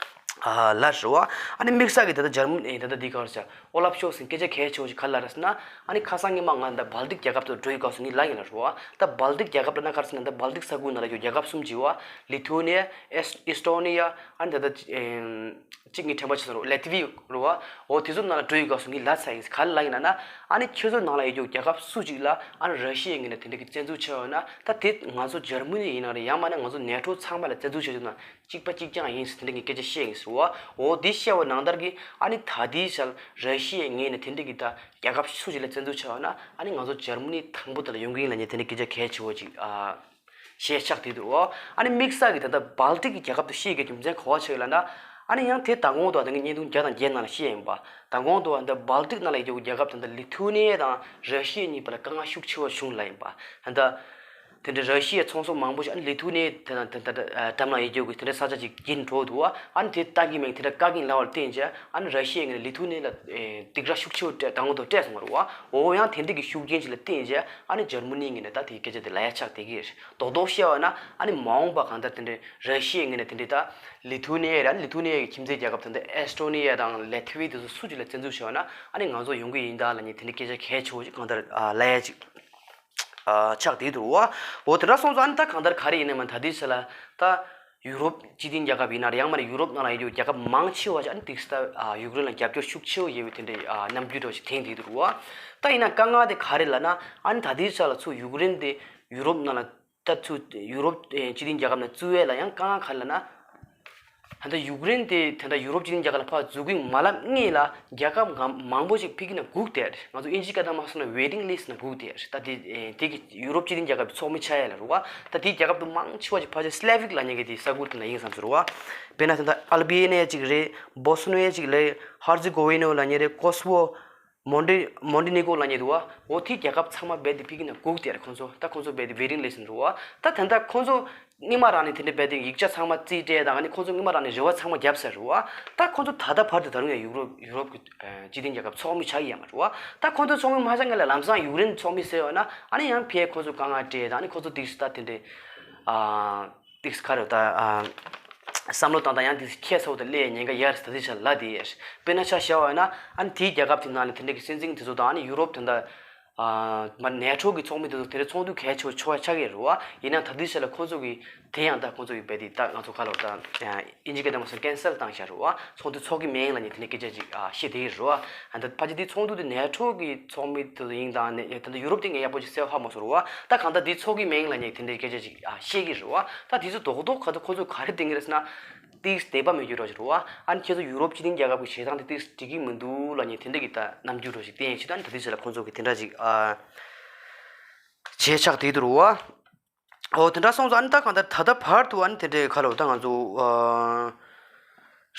ཨ་ལབ་རེད་བ། ཨ་ནི་དམིགས་བསལ་གྱི་ད་ལྟ་འཇར་མ་ནི་ད་ལྟ་འདི་ག་རེ་ཟེར། ཨོ་ལབ་ཤོལ་ཟེར་སྐད་ཆ་གལ་ཆེ་བོ་ཞིག་ག་ལབ་རེད་ཟེར་ན། ཨ་ནི་ཁ་སང་ཉི་མ་ང་ད་སྦལ་ཏིག་རྒྱལ་ཁབ་ཏུ་འགྲོ་ཡི་སྐབས་སུ་ངས་ལབ་ཡིན་ལབ་རེད་བ། ད་སྦལ་ཏིག་རྒྱལ་ཁབ་ལབ་ན་ག་རེ་ཟེར་ན་ད་སྦལ་ཏིག་ས་ཁུལ་ནང་ལ་ཡོད་རྒྱལ་ཁབ་གསུམ་ཅིག་བ། ལི་ཐུ་ནི་ཡ། ཨེས་ཨེས་ཏོ་ནི་ཡ། ཨ་ནི་ད་ལྟ་ཨེམ། གཅིག་ངས་དྲན་པ་བརྗེད་སོང་རེད། ལེ་ཐི་བི་རེད་བ། འོ་དེ་ཚོ་ནང་ལ་འགྲོ་ཡི་སྐབས་སུ་ངས་ལབ་ཚར་ཡིན། ག་རེ་ལབ་ཡིན་ལབ་ན། ཨ་ནི་ཁྱོད་ཚོ་ནང་ལ་ཡོད་རྒྱུ་རྒྱལ་ཁབ་སུ་ཅིག་ལ་ཨ་ནི་ར་ཤི་ཡའི་ངོས་ནས་དེ་འདྲ་གི་བཙན་འཛུལ་བྱས་ཡོད་ན་ད་དེ་ང་ཚོ་འཇར་མ་ནི་ཡིན་ན་རེད། ཡང་མིན་ན་ང་ཚོ་ནེ་ཊོ་ཚང་མ་ལ་བཙན་འཛུལ་བྱས་ཡོད་ན། གཅིག་པ་གཅིག་རྐྱང་ཡིན་ཟེར་དེ་འདྲ་ངས་སྐད་ཆ་བཤད་ཡིན་ཟེར་བ། འོ་འདི་བཤད་པ་ནང་ལྟར་གྱི་ཨ་ནི་ད་ལྟའི་ཆར་ར་ཤི་ཡའི་ངོས་ནས་དེ་འདྲ་གི་ད་རྒྱལ་ཁབ་སུ་ཞིག་ལ་བཙན་འཛུལ་བྱས་པ་ན་ཨ་ནི་ང་ཚོ་འཇར་མ་ནི་དང་པོ་དེ་ལ་ཡོང་གི་ཡིན་ལབ་མཁན་དེ་འདྲ་སྐད་ཆ་གལ་ཆེ་བོ་ཅིག་ཨ་བཤད་ཆགས་བསྡད་འདུག་ཨ་ནི་དམིགས་བསལ་གྱི་ད་ལྟ་སྦལ་ཏིག་གི་རྒྱལ་ཁབ་ཏུ་བཤད་ཀྱི་རྒྱུ་མཚན་ག་བ་ཆགས་ཡོད་ལབ་ན། ཨ་ནི་ཡང་དེ་ད་གོང་དུ་ད་ངས་བརྙན་ཐུང་བརྒྱ་དང་བརྒྱད་ནང་ལ་བཤད་ཡིན་པ། ད་གོང་དུ་ད་སྦལ་ཏིག་ནང་ལ་ཡོད་རྒྱལ་ཁབ་ད་ལྟ་ལི་ཐུ་ནི་ཡ་དང་ར་ཤི་ཡ་གཉིས་བར་ལ་དཀའ་ངལ་ཤུགས་ཆེ་བ་བྱུང་ལབ་ཡིན་པ། ད་ལྟ། དེ་འདྲའི་ར་ཤི་ཡའི་ཚོང་ཟོག་མང་པོ་ཞིག་ཨ་ནི་ལི་ཐུ་ནི་ཡའི་དེ་དང་དེ་འདྲ་འགྲམ་ལ་ཡོད་རྒྱུ་གི་དེ་འདྲའི་ས་ཆ་ཅིག་བརྒྱུད་འགྲོ་འདུག་བ། ཨ་ནི་དེ་ལྟ་གི་མེད་དེ་འདྲ་བཀག་གིན་ལབ་པར་བརྟེན་བྱས་ཨ་ནི་ར་ཤི་ཡའི་ངོས་ནས་ལི་ཐུ་ནི་ལ་ཨེ་སྡིགས་ར་ཤུགས་ཆེ་བོ་སྤྲད་དང་པོ་དུ་སྤྲད་སོང་བ་རེད་བ། འོ་ཡང་དེ་འདྲ་གི་ཤུགས་རྐྱེན་ཅིག་ལ་བརྟེན་བྱས་ཨ་ནི་འཇར་མ་ནི་ངོས་ནས་ད་དེའི་སྐད་ཆ་དེ་ལབ་ཡ་ཆགས་བསྡད་ཀྱི་རེད། རྡོག་རྡོག་བཤད་པ་ན་ཨ་ནི་མ་འོངས་པ་གང་ལྟར་དེ་འདྲའི་ར་ཤི་ཡའི་ངོས་ནས་དེ་འདྲའི་ད་ལི་ཐུ་ནི་ཡ་རེད། ཨ་ནི་ལི་ཐུ་ནི་ཡ་གི་ཁྱིམ་མཚེས་རྒྱལ་ཁབ་དེ་འདྲ་ཨེས་ཏྲོ་ནི་ཡ་དང་ལེ་ཐི་བི་དེ་ཚོ་སུ་ཅིག་ལ་བཙན་འཛུལ་བྱས་པ་ན་ཨ་ནི་ང་ཚོ་ཡོང་གི་ཡིན་ད་ལབ་མཁན་དེ་འདྲའི་སྐད་ཆ་གལ་ཆེ་བོ་ཅིག་གང་ལྟར་ཨ་ལབ་ཡ་ཅིག་ཨ་ཆགས་བསྡད་འདུག་བ། འོ་དེ་འདྲ་སོང་ཙང་ཨ་ནི་ད་གང་ལྟར་ག་རེ་ཡིན་ནའི་མ་ད་ལྟའི་ཆ་ལ་ད་ཡུ་རོབ་སྤྱི་མཐུན་རྒྱལ་ཁབ་ཡིན་ན་རེད། ཡང་མ་རེད་ཡུ་རོབ་ནང་ལ་ཡོད་རྒྱུ་རྒྱལ་ཁབ་མང་ཆེ་བ་ཞིག་ཨ་ནི་ཏིག་ས་ཨ་ཡུཀ་རེན་ལ་རྒྱབ་སྐྱོར་ཤུགས་ཆེ་བོ་ཡོད་པའི་དེ་འདྲའི་ཨ་རྣམ་འགྱུར་འདྲ་བོ་ཞིག་དེངས་བསྡད་འདུག་བ། ད་ཡིན་ན་དཀའ་ངལ་དེ་ག་རེ་ལབ་ན་ཨ་ནི་ད་ལྟའི་ཆ་ལ་ཚུར་ཡུཀ་རེན་དེ་ཡུ་རོབ་ནང་ལ་ད་ཚུར་ཡུ་རོབ་ཨེ་སྤྱི་མཐུན་རྒྱལ་ཁབ་ནང་བཙུགས་ཡས་ལ་ཡང་དཀའ་ངལ་ག་རེ་ལབ་ན། ད་ལྟ་ཡུཀ་རེན་དེ་ད་ལྟ་ཡུ་རོབ་སྤྱི་མཐུན་རྒྱལ་ཁབ་ལ་ཕར་འཛུལ་གྱི་མ་ལབ་སྔོན་ལ་རྒྱལ་ཁབ་གང་མང་པོ་ཞིག་ཕ་གི་ནང་སྒུག་བསྡད་རེད། ང་ཚོ་ཨིན་ཇི་སྐད་བཏང་མ་སོང་ན་ཝེ་ཊིང་ལིསི་ནང་སྒུག་བསྡད་རེད། ད་དེ་དེ་གི་ཡུ་རོབ་སྤྱི་མཐུན་རྒྱལ་ཁབ་ཀྱི་ཚོགས་མི་ཆགས་ཡས་ལ་རེད་བ། ད་དེའི་རྒྱལ་ཁབ་ཏུ་མང་ཆེ་བ་ཞིག་ཕལ་ཆེར་སི་ལེ་བིག་ལབ་མཁན་གྱི་དེ་ས་ཁུལ་དེ་ལ་ཡིན་བསམ་ཚུལ་རེད་བ། དཔེར་ན་ད་ལྟ་ཨལ་བྷེ་ནི་ཡ་ཅིག་རེད། བོ་སི་ནི་ཡ་ཅིག་རེད། ཧར་ཛི་གོ་ཝི་ནོ་ལབ་མཁན་རེད། ཀོ་སི་ཝོ། མོན་ཏི་མོན་ཏི་ནི་ཀོ་ལབ་མཁན་འདུག་བ། འོ་དེའི་རྒྱལ་ཁབ་ཚང་མ་རྦད་དེ་ཕ་གི་ནང་སྒུག་བསྡད་རེད་ཁོང་ཚོ། ད་ཁོང་ཚོ་རྦད་དེ་ཝེ་ཊིང་ལིསི་ནང་འགྲོ་བ། ད་ད་ལྟ་ཁོང་ཚོ་སྔོན་མ་རང་ནས་དེ་འདྲ་རྦད་དེ་ཡིག་ཆ་ཚང་མ་རྩིས་སྤྲད་དང་ཨ་ནི་ཁོང་ཚོ་སྔོན་མ་རང་ནས་རེ་བ་ཚང་མ་བརྒྱབ་ཚར་རེད་བ། ད་ཁོང་ཚོ་ད་ལྟ་བར་དུ་ད་རུང་ཡང་ཡུ་རོབ་ཡུ་རོབ་ཀྱི་ཨ་སྤྱི་མཐུན་རྒྱལ་ཁབ་ཚོགས་མི་ཆགས་ཀྱི་ཡོད་མ་རེད་བ། ད་ཁོང་ཚོ་ཚོགས་མི་མ་ཆགས་སྔོན་ལ་ལམ་སང་ཡུཀ་རེན་ཚོགས་མི་ཟེར་ཡོད་ན་ཨ་ནི་ཡང་ཕར་ཁོང་ཚོ་དཀའ་ངལ་སྤྲད་དང་ཨ་ནི་ཁོང་ཚོ་དེ་ད་དེ་འདྲ་ཨ། ཏིག་ཁ་རེ་ད་ཨ། བསམ་བློ་བཏང་དང་ཡང་ཏིག་ཁྱད་མཚར་པོ་དང་སླེབས་ཉེན་ཁ་ཡོད་རེད། ད་ལྟའི་ཆར་ལབ་བསྡད་ཡོད་རེད། དཔེར་ན་ཆ་བཞག་པ་ཡིན་ན་ཨ་ནི་དེའི་རྒྱལ་ཁབ་དེ་ནང་ནས་དེ་འདྲ་གི་སྲིད་འཛིན་དེ་ཚོ་དང་ཨ་ནི་ཡུ་རོབ་དེ་འདྲ་ཨ་མ་ནེ་ཊོ་གི་ཚོགས་མི་དེ་ཚོ་དེ་འདྲ་ཚོགས་འདུ་གལ་ཆེ་བོ་ཆགས་ཆགས་ཀྱི་རེད་བ། ཡིན་ནའང་ད་ལྟའི་ཆར་ལ་ཁོང་ཚོ་གི་དེ་ཡང་ད་ཁོང་ཚོ་གི་རྦད་དེ་ད་ང་ཚོ་ཁ་ལོ་ད་ཨིན་ཇི་སྐད་དང་མ་སོང་ཀན་སལ་བཏང་བཞག་རེད་བ། ཚོགས་འདུ་ཚོགས་ཀྱི་མེད་ལབ་ནས་དེ་འདྲ་སྐད་ཆ་ཅིག་ཨ་བཤད་བསྡད་ཀྱི་རེད་བ། ཨ་ད་ཕལ་ཆེར་དེའི་ཚོགས་འདུ་དེ་ནེ་ཊོ་གི་ཚོགས་མི་དེ་ཚོ་ཡིན་དང་ནས་ད་ལྟ་ཡུ་རོབ་དེ་ངས་ཡག་པོ་ཅིག་གསལ་པོ་ཧ་མ་སོང་རེད་བ། ད་གང་ལྟར་དེ་ཚོགས་ཀྱི་མེད་ལབ་ནས་དེ་འདྲའི་སྐད་ཆ་ཅིག་ཨ་བཤད་ཀྱི་རེད་བ། ད་དེ་ཚོ་རྡོག་རྡོག་ག་ཚོད་ཁོ་ཚོ་ག་རེ་བསྟན་གྱི་རེད་ཟེར་ན། ཏིག་དད་པ་མེད་རྒྱུ་འདྲ་ཞིག་རེད་བ། ཨ་ནི་ཁྱེད་ཚོ་ཡུ་རོབ་སྤྱི་མཐུན་རྒྱལ་ཁབ་ཀྱི་བྱེད་སྟངས་དེ་ཏིག་འགྲིག་གི་མི་འདུག་ལབ་ནས་དེ་འདྲ་གི་ད་རྣམ་འགྱུར་འདྲ་ཞིག་བསྟན་ཡོད་ཅིག་ད་ནི་ད་ལྟའི་ཆ་ལ་ཁོང་ཚོ་གི་དེ་འདྲ་ཞིག་ཨ་བྱས་ཆགས་བསྡད་འདུག་རེད་བ། ཨོ་དེ་འདྲ་སོང་ཙང་ཨ་ནི་ད་གང་ལྟར་ད་ལྟ་བར་དུ་ཨ་ནི་དེ་འདྲའི་ཁ་ལོ་ད་ང་ཚོ་ཨ་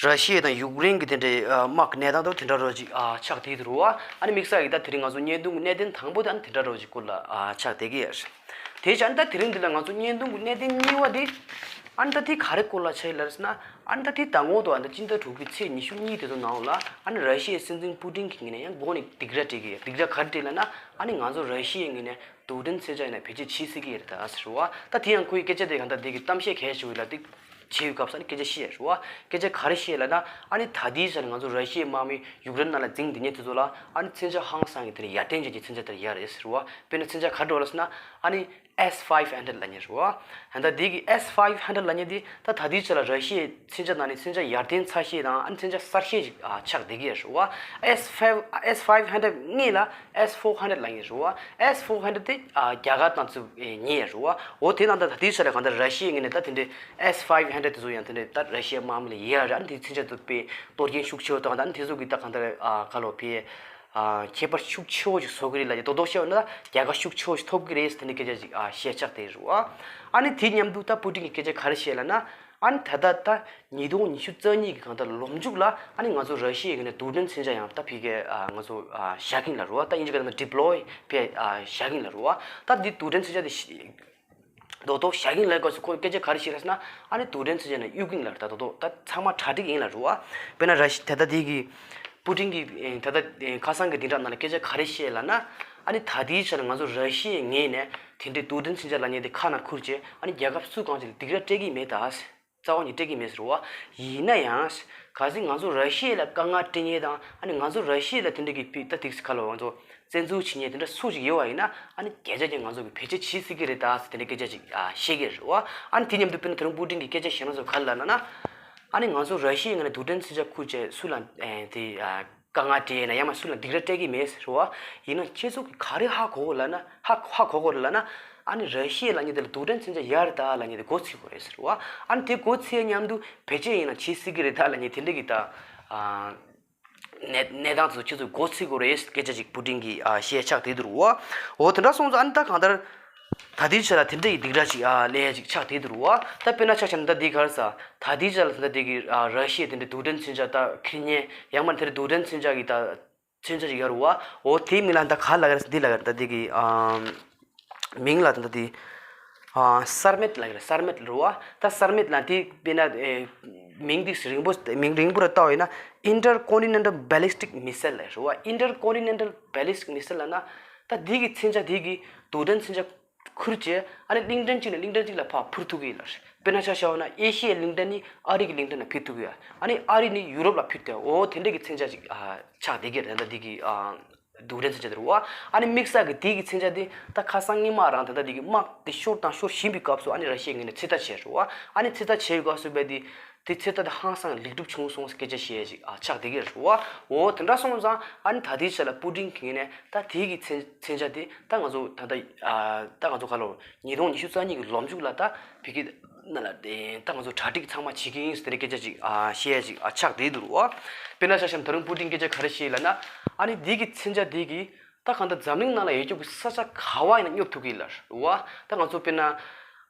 ར་ཤི་ཡ་དང་ཡུཀ་རེན་གྱི་དེ་འདྲའི་ཨ་དམག་གི་གནས་སྟངས་དང་དེ་འདྲ་རོ་ཅིག་ཨ་ཆགས་བསྡད་འདུག་རེད་བ། ཨ་ནི་དམིགས་བསལ་གྱི་ད་དེ་རིང་ང་ཚོ་བརྙན་ཐུང་གི་གནད་དོན་དང་པོ་དེ་ཨ་ནི་དེ་འདྲ་རོ་ཅིག་སྐོར་ལ་ཨ་ཆགས་བསྡད་ཀྱི་ཡོད་རེད། དེ་བྱས་ཨ་ནི་ད་དེ་རིང་འདི་ལ་ང་ཚོ་བརྙན་ཐུང་གི་གནད་དོན་གཉིས་པ་དེ་ཨ་ནི་ད་དེ་ག་རེ་སྐོར་ལ་ཆགས་ཡོད་ལབ་ཟེར་ན། ཨ་ནི་ད་དེ་ད་ངོ་དོ་ཨ་ནི་ད་སྤྱི་ཟླ་དྲུག་པའི་ཚེས་ཉི་ཤུ་གཉིས་དེ་ཚོ་ནང་ལ་ཨ་ནི་ར་ཤི་ཡའི་སྲིད་འཛིན་པུ་ཏིན་གྱི་ངོས་ནས་ཡང་འགོ་ནས་སྡིགས་ར་སྤྲད་ཀྱི་ཡོད། སྡིགས་ར་ག་རེ་སྤྲད་ལབ་ན། ཨ་ནི་ང་ཚོ་ར་ཤི་ཡའི་ངོས་ནས་རྡུལ་ཕྲན་མཚོན་ཆ་ཡིན་ན་བེད་སྤྱོད་བྱེད་སྲིད་ཀྱི་ཡོད་རེད་ད་ཟེར་བ། ད་དེ་ཡང་ཁོའི་སྐད་ཆ་དེ་གང་ལྟར་དེ་གི་གཏམ་བཤད་གལ་ཆེ་བོ་ལ་དེ་བྱེད་ཡོད་སྐབས་སུ་ཨ་ནི་སྐད་ཆ་བཤད་རེད་བ། སྐད་ཆ་ག་རེ་བཤད་ལབ་ན། ཨ་ནི་ད་ལྟའི་ཆར་ང་ཚོ་ར་ཤི་ཡའི་དམག་མི་ཡུཀ་རེན་ནང་ལ་འཛིང་བསྡད་མཁན་དེ་ཚོ་ལ་ཨ་ནི་མཚོན་ཆ་ཧང་སང་གི་དེ་ནས་ཡར་ཐོན་བྱེད་ཀྱི་མཚོན་ཆ་དེ་ཡོད་རེད་ཟེར་བ། དཔེར་ན་མཚོན་ཆ་ག་རེ་འདྲ་ལབ་ཟེར་ན། ཨ་ནི་S five hundred ལབ་མཁན་རེད་བ། ད་ལྟ་འདི་གི་S five hundred ལབ་མཁན་འདི་ད་ད་ལྟའི་ཆ་ལ་ར་ཤི་ཡའི་མཚོན་ཆ་ནང་ནས་མཚོན་ཆ་ཡར་ཐོན་ཚ་ཤོས་དང་ཨ་ནི་མཚོན་ཆ་གསར་ཤོས་ཤིག་ཨ་ཆགས་བསྡད་ཀྱི་ཡོད་རེད་བ། S five S five hundred སྔོན་ལ་S four hundred ལབ་མཁན་རེད་བ། S four hundred དེ་ཨ་རྒྱ་གར་དང་ཚུ་ཉེ་ཡོད་རེད་བ། འོ་དེ་ནང་ད་ད་ལྟའི་ཆ་ལ་གང་ལྟར་ར་ཤི་ཡའི་ངོས་ནས་ད་དེ་འདྲའི་S five hundred དེ་ཚོ་ཡང་དེ་འདྲའི་ད་ར་ཤི་ཡའི་དམག་མི་ལ་ཡོད་རེད། ཨ་ནི་དེ་མཚོན་ཆ་དེ་དཔེ་གཏོར་སྐྱོན་ཤུགས་ཆེ་བོ་དང་ད་ཨ་ནི་དེ་ཚོ་གི་ད་གང་ལྟར་ཨ་ག་ལོ་ཕེ། ཨ་ཁྱད་པར་ཤུགས་ཆེ་བོ་ཞིག་བཟོ་གི་རེད་ལབ་ཀྱི། རྡོག་རྡོག་བཤད་ན་རྒྱལ་ཁ་ཤུགས་ཆེ་བོ་ཞིག་ཐོབ་ཀྱི་རེད་ཟེར་དེ་འདྲའི་སྐད་ཆ་ཞིག་ཨ་བཤད་ཆགས་བསྡད་རེད་བ། ཨ་ནི་དེ་མཉམ་དུ་ད་པུ་ཏིན་གྱིས་སྐད་ཆ་ག་རེ་བཤད་ལབ་ན། ཨ་ནི་ད་ལྟ་ད་ཉིས་སྟོང་ཉི་ཤུ་རྩ་གཉིས་ཀྱི་གང་ལྟར་ལོ་མཇུག་ལ་ཨ་ནི་ང་ཚོ་ར་ཤི་ཡའི་ངོས་ནས་རྡུལ་ཕྲན་མཚོན་ཆ་ཡང་ད་ཕ་གིར་ཨ་ང་ཚོ་ཨ་བཞག་གིན་ལབ་རེད་བ། ད་དབྱིན་ཇི་སྐད་ནང་ཌི་པོ་ལོ་ཡི་ཕ་གིར་ཨ་བཞག་གིན་ལབ་རེད་བ། ད་འདི་རྡུལ་ཕྲན་མཚོན་ཆ་དེ་ཤི་རྡོག་རྡོག་བཞག་གིན་ལབ་སྐབས་སུ་ཁོས་སྐད་ཆ་ག་རེ་བཤད་རེད་ཟེར་ན། ཨ་ནི་རྡུལ་ཕྲན་མཚོན་ཆ་ནི་གཡུག་གིན་ལབ་རེད། ད་རྡོག་རྡོག་ད་ཚང་མ་གྲ་སྒྲིག་ཡིན་ལབ་རེད་བ། དཔེར་ན་ར་ཤི་ད་ལྟ་དེ་གི་པུ་ཏིན་གྱིས་ད་ལྟ་ཁ་སང་གི་བདུན་ཕྲག་ནང་ལ་སྐད་ཆ་ག་རེ་བཤད་ལབ་ན། ཨ་ནི་ད་ལྟའི་ཆ་ལ་ང་ཚོ་ར་ཤི་ཡའི་ངོས་ནས་དེ་འདྲའི་རྡུལ་ཕྲན་མཚོན་ཆ་ལབ་མཁན་དེ་ཁ་ནང་ཁུར་བྱས་ཨ་ནི་རྒྱལ་ཁབ་སུ་གང་ཞིག་ལ་སྡིགས་ར་སྤྲད་ཀྱི་མེད་ད། རྩ་བ་ནས་སྤྲད་ཀྱི་མེད་ཟེར་བ། ཡིན་ན་ཡང་། གལ་སྲིད་ང་ཚོ་ར་ཤི་ཡ་ལ་དཀའ་ངལ་སྤྲད་མཁན་དང་ཨ་ནི་ང་ཚོ་ར་ཤི་ཡ་ལ་དེ་འདྲ་གི་ཕི་ད་ཏིག་སི་ཁ་ལོ་ང་ཚོ་བཙན་འཛུལ་བྱེད་མཁན་དེ་འདྲ་སུ་ཞིག་ཡོད་པ་ཡིན་ན་ཨ་ནི་བརྒྱ་ཆ་བརྒྱ་ང་ཚོ་གི་བེད་སྤྱོད་བྱེད་སྲིད་ཀྱི་རེད་ད་ཟེར་དེ་འདྲ་སྐད་ཆ་ཅིག་ཨ་བཤད་ཀྱི་རེད་བ། ཨ་ནི་དེ་མཉམ་དུ་དཔེར་ན་ད་རུང་པུ་ཏིན་གྱི་སྐད་ཆ་ཞེ་ན་ཚོ་ག་རེ་ལབ་ན་ན། ཨ་ནི་ང་ཚོ་ར་ཤི་ཡའི་ངོས་ནས་རྡུལ་ཕྲན་མཚོན་ཆ་ཁུར་བྱས་སུ་ལ་ཨེ་དེ་ཨ། དཀའ་ངལ་སྤྲད་ན་ཡང་མ་སུ་ལ་སྡིགས་ར་སྤྲད་ཀྱི་མེད་ཟེར་བ། ཡིན་ན་ཁྱེད་ཚོ་གི་ག་རེ་ཧ་གོ་གོ་ལབ་ན་ཧ་ཧ་གོ་གོ་རེད་ལབ་ན། ཨ་ནི་ར་ཤི་ཡ་ལབ་མཁན་དེ་ལ་རྡུལ་ཕྲན་མཚོན་ཆ་ཡོད་རེད་ད་ལབ་མཁན་དེ་མགོ་ཚོས་དགོས་རེད་ཟེར་བ། ཨ་ནི་དེ་མགོ་ཚོས་མཉམ་དུ་བེད་སྤྱོད་ཡིན་ན་བྱེད་སྲིད་ཀྱི་རེད་ད་ལབ་མཁན་དེ་འདྲ་གི་ད་ཨ་གནས་གནས་སྟངས་དེ་ཚོ་ཁྱེད་ཚོ་མགོ་ཚོས་དགོས་རེད་སྐད་ཆ་ཅིག་པུ་ཏིན་གྱིས་ཨ་བཤད་ཆགས་བསྡད་འདུག་རེད་བ། འོ་དེ་འདྲ་སོང་ཙང་ཨ་ནི་ད་གང་ལྟར། ད་ལྟའི་ཆ་ལ་དེ་འདྲ་ཡི་སྡིགས་ར་ཅིག་ཨ་ལས་ཅིག་ཆགས་བསྡད་འདུག་རེད་བ། ད་དཔེར་ན་ཆ་བཞག་ན་ད་འདི་ག་རེ་ཟ། ད་ལྟའི་ཆ་ལ་ད་འདི་གི་ཨ་ར་ཤི་ཡ་དེ་འདྲ་རྡུལ་ཕྲན་མཚོན་ཆ་ད་ཁྱེར་མཁན་ཡང་མ་དེ་རྡུལ་ཕྲན་མཚོན་ཆ་གི་ད་མཚོན་ཆ་ཅིག་ཡོད་རེད་བ། འོ་དེའི་མིང་ལ་ད་ག་ལབ་ཀྱི་རེད་འདི་ལབ་ཀྱི་རེད་ད་འདི་གི་ཨ་མིང་ལ་ད་འདི་ཨ་སར་མེད་ལབ་ཀྱི་རེད། སར་མེད་རེད་བ། ད་སར་མེད་ལ་འདི་དཔེར་ན་ཨེ་མིང་འདི་རིང་པོ་མིང་རིང་པོ་ར་བཏགས་ཡོད་ན་Intercontinental Ballistic Missile ལབ་རེད་བ། Intercontinental Ballistic Missile ལབ་ན་ད་འདི་གི་མཚོན་ཆ་འདི་གི་རྡུལ་ཕྲན་མཚོན་ཆ་ཁུར་བྱས་ཨ་ནི་གླིང་ཕྲན་གཅིག་ནས་གླིང་ཕྲན་གཅིག་ལ་ཕར་འཕུར་ཐུབ་ཀྱི་ཡོད་ལ། དཔེར་ན་ཆ་བཞག་པ་ན་ཨེ་ཤི་ཡའི་གླིང་ཕྲན་ནི་ཨ་རི་གི་གླིང་ཕྲན་ལ་འཕུར་ཐུབ་ཀྱི་ཡོད། ཨ་ནི་ཨ་རི་ནི་ཡུ་རོབ་ལ་འཕུར་ཐུབ། འོ་དེ་འདྲ་གི་མཚོན་ཆ་ཅིག་ཨ་ཆགས་བསྡད་ཀྱི་རེད། ད་འདི་གི་ཨ་རྡུལ་ཕྲན་མཚོན་ཆ་དེ་རེད་བ། ཨ་ནི་དམིགས་བསལ་གྱི་དེ་གི་མཚོན་ཆ་དེ་ད་ཁ་སང་སྔོན་མ་རང་ད་ལྟ་འདི་གི་དམག་དེ་ཤོར་དང་ཤོར་བཞིན་པའི་སྐབས་སུ་ཨ་ནི་ར་ཤི་ཡའི་ངོས་ནས་ཚོད་ལྟ་བྱས་རེད་བ། ཨ་ནི་ཚོད་ལྟ་བྱས་པའི་སྐབས་སུ་བས་དེ་དེ་ཚོད་ལྟ་དེ་ཧང་སང་ལེགས་གྲུབ་བྱུང་སོང་ཟེར་སྐད་ཆ་བཤད་ཅིག་ཨ་ཆགས་བསྡད་ཀྱི་རེད་བ། འོ་དེ་འདྲ་སོང་ཙང་ཨ་ནི་ད་ལྟའི་ཆ་ལ་པུ་ཏིན་གྱི་ངོས་ནས་ད་དེ་གི་མཚོན་མཚོན་ཆ་དེ་ད་ང་ཚོ་ད་ལྟ་ཨ་ད་ང་ཚོ་ག་ལོ་ཉིས་སྟོང་ཉི་ཤུ་རྩ་གཉིས་ཀྱི་ལོ་མཇུག་ལ་ད་ཕ་གི་ནང་ལ་དེ་ད་ང་ཚོ་གྲ་སྒྲིག་ཚང་མ་བྱེད་ཀྱི་ཡིན་ཟེར་དེ་འདྲའི་སྐད་ཆ་ཅིག་ཨ་བཤད་ཅིག་ཨ་ཆགས་བསྡད་འདུག་རེད་བ། དཔེར་ན་ཆ་བཞག་ན་ད་རུང་པུ་ཏིན་སྐད་ཆ་ག་རེ་བཤད་ལབ་ན། ཨ་ནི་འདི་གི་མཚོན་ཆ་འདི་གིས་ད་གང་ལྟར་འཛམ་གླིང་ནང་ལ་ཡོད་རྒྱུ་གི་ས་ཆ་ག་བ་ཡིན་ན་སྙོབ་ཐུབ་ཀྱི་ལ་རེད་བ། ད་ང་ཚོ་དཔེར་ན་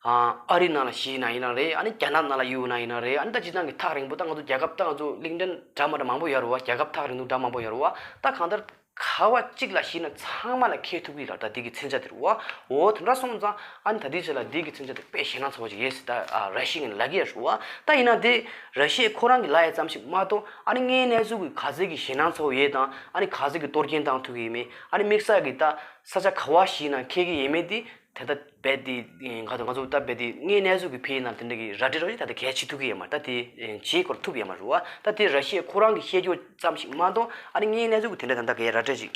ཨ་ཨ་རི་ནང་ལ་གཞིས་ན་ཡིན་ན་རེད། ཨ་ནི་རྒྱ་ནག་ནང་ལ་ཡོད་ན་ཡིན་ན་རེད། ཨ་ནི་ད་སྤྱིར་བཏང་གི་ཐག་རིང་པོ་ད་ང་ཚོ་རྒྱལ་ཁབ་ད་ང་ཚོ་གླིང་ཕྲན་འདྲ་མ་འདྲ་མང་པོ་ཡོད་རེད་བ། རྒྱལ་ཁབ་ཐག་རིང་ཐུང་འདྲ་མང་པོ་ཡོད་རེད་བ། ད་གང་ལྟར་ག་བ་གཅིག་ལ་གཞིས་ན་ཚང་མ་ལ་འཁེལ་ཐུབ་ཀྱི་ལ་ད་འདི་གི་མཚོན་ཆ་དེ་རེད་བ། འོ་དེ་འདྲ་སོང་ཙང་ཨ་ནི་ད་འདི་ཆ་ལ་འདི་གི་མཚོན་ཆ་དེ་དཔེ་ཞེད་སྣང་ཚ་བོ་ཅིག་ཡོད་ཟེར་ད་ཨ་ར་ཤི་ཡ་ངོས་ནས་ལབ་ཀྱི་ཡོད་རེད་བ། ད་ཡིན་ན་དེ་ར་ཤི་ཡ་ཁོ་རང་གིས་ལབ་ཡ་ཙམ་ཞིག་མ་གཏོགས་ཨ་ནི་དངོས་གནས་ཚུལ་གྱི་ག་ཚོད་ཀྱི་ཞེད་སྣང་ཚ་བོ་ཡོད་དང་ཨ་ནི་ག་ཚོད་ཀྱི་གཏོར་སྐྱོན་བཏང་ཐུབ་ཀྱི་ཡོད་མེད། ཨ་ནི་དམིགས་བསལ་གྱི་ད་ས་ཆ་ག་བ་གཞིས་ན་འཁེལ་གྱི་ཡོད་མེད་དེ་ད་ལྟ་རྦད་དེ་ང་ཚོ་ང་ཚོ་ད་རྦད་དེ་དངོས་གནས་ཚུལ་གྱི་ཕའི་ནང་དེ་འདྲ་གི་ར་སྤྲོད་རོགས་ཅིག་ད་ལྟ་གལ་ཆེ་ཐུབ་ཀྱི་ཡོད་མ་རེད། ད་དེ་བྱེད་སྐོར་ཐུབ་ཡོད་མ་རེད་བ། ད་དེ་ར་ཤི་ཡ་ཁོ་རང་གིས་བཤད་རྒྱུ་ཙམ་ཞིག་མ་གཏོགས་ཨ་ནི་དངོས་གནས་ཚུལ་གྱི་དེ་འདྲ་ད་ལྟ་གའི་ར་སྤྲོད་ཅིག་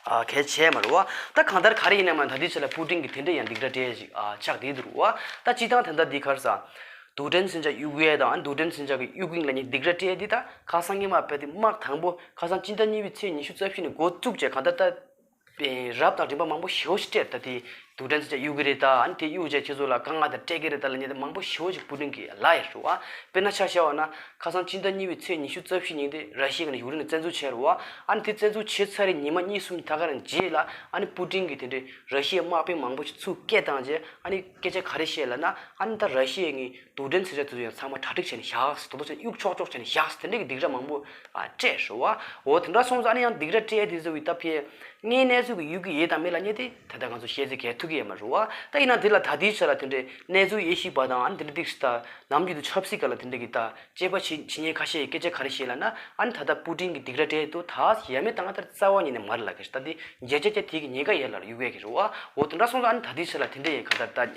ཨ་གལ་ཆེ་མ་རེད་བ། ད་གང་ལྟར་ག་རེ་ཡིན་ན་མ་ད་ལྟའི་ཆ་ལ་པུ་ཏིན་གྱིས་དེ་འདྲ་ཡང་སྡིགས་ར་སྤྲད་ཅིག་ཨ་ཆགས་བསྡད་འདུག་རེད་བ། ད་སྤྱིར་བཏང་ད་ལྟ་འདི་ག་རེ་ཟ། རྡུལ་ཕྲན་མཚོན་ཆ་གཡུག་ཡས་དང་རྡུལ་ཕྲན་མཚོན་ཆ་གི་གཡུག་གིན་ལབ་མཁན་སྡིགས་ར་སྤྲད་འདི་ད་ཁ་སང་སྔོན་མ་རྦད་དེ་དམག་དང་པོ་ཁ་སང་སྤྱི་ཟླ་གཉིས་པའི་ཚེས་ཉི་ཤུ་རྩ་བཞི་ནས་འགོ་བཙུགས་བྱས་གང་ལྟར་ད། རབ་དང་རིམ་པ་མང་པོ་ཞེ་པོ་ཞིག་སྤྲད། ད་དེ་རྡུལ་ཕྲན་ཚོ་ཅག་གཡུག་གི་རེད་ད། ཨ་ནི་དེ་གཡུག་བྱས་ཁྱེད་ཚོ་ལ་དཀའ་ངལ་དང་སྤྲད་ཀྱི་རེད་ད་ལབ་མཁན་དེ་མང་པོ་ཞེ་པོ་ཞིག་པུ་ཏིན་གྱིས་ལབ་ཡོད་རེད་བ། དཔེར་ན་ཆ་བཞག་པ་ན་ཁ་སང་སྤྱི་ཟླ་གཉིས་པའི་ཚེས་ཉི་ཤུ་རྩ་བཞི་ཉིན་དེ་ར་ཤི་ཡ་ནས་ཡུཀ་རེན་ལ་བཙན་འཛུལ་བྱས་རེད་བ། ཨ་ནི་དེ་བཙན་འཛུལ་བྱས་ཚར་རེད་ཉི་མ་གཉིས་གསུམ་ད་ག་རང་རྗེས་ལ་ཨ་ནི་པུ་ཏིན་གྱིས་དེ་འདྲའི་ར་ཤི་ཡའི་དམག་དཔོན་མང་པོ་ཞིག་ཚུར་བསྐྱལ་བཏང་རྗེས་ཨ་ནི་སྐད་ཆ་ག་རེ་བཤད་ལབ་ན། ཨ་ནི་ད་ར་ཤི་ཡ་ངས་རྡུལ་ཕྲན་ཚོ་ཅག་དེ་ཚོ་ཡང་ཚང་མ་གྲ་སྒྲིག་བྱས་ནས་བཞག་ཟེར། དེ་ཚོ་ཅག་གཡུག་ཆོག་ཆོག་བྱས་ནས་བཞག་ཟེར། དེ་འདྲའི་གི་སྡིགས་ར་མང་པོ་ཨ་སྤྲད་རེད་བ། འོ་དེ་འདྲ་སོང་ཙང་ཨ་ནི་ཡང་སྡིགས་ར་སྤྲད་དེ་ཚོ་གི་ད་ཕའི་དངོས་གནས་ཚུལ་གྱི་ཡོད་ཀྱི་ཡོད་དམ་མེད་ལབ་མཁན་དེ་ད་ལྟ་ང་ཚོ་བཤད་ཚོད་གལ་ཐུག་གི་ཡོད་མ་རེད་བ། ད་ཡིན་ན་དེ་ལ་ད་ལྟའི་ཆ་ལ་དེ་འདྲའི་གནས་ཚུལ་དབྱེ་ཞིབ་པ་དང་ཨ་ནི་དེ་འདྲ་ཏིག་ཙམ་ད་ནམ་རྒྱུན་དུ་ཆབ་སྲིད་སྒང་ལ་དེ་འདྲ་གི་ད་དཔྱད་པ་བྱེད་བྱེད་མཁན་ཁ་ཤས་ཀྱིས་སྐད་ཆ་ག་རེ་བཤད་ལབ་ན། ཨ་ནི་ད་ལྟ་པུ་ཏིན་གྱིས་སྡིགས་ར་སྤྲད་འདུག་ད་ཡ་མེད་ད་ང་ལྟར་རྩ་བ་ཉིད་ནས་མ་རེད་ལབ་ཀྱི་རེད། ད་དེ་བརྒྱ་ཆ་བརྒྱ་དེ་གི་ཉེན་ཁ་ཡོད་ལབ་ཡོད་ཀྱི་རེད་བ། འོ་དེ་འདྲ་སོང་ཙང་ཨ་ནི་ད་ལྟའི་ཆ་ལ་དེ་འདྲ་ཡི་གང་ལྟར་ད་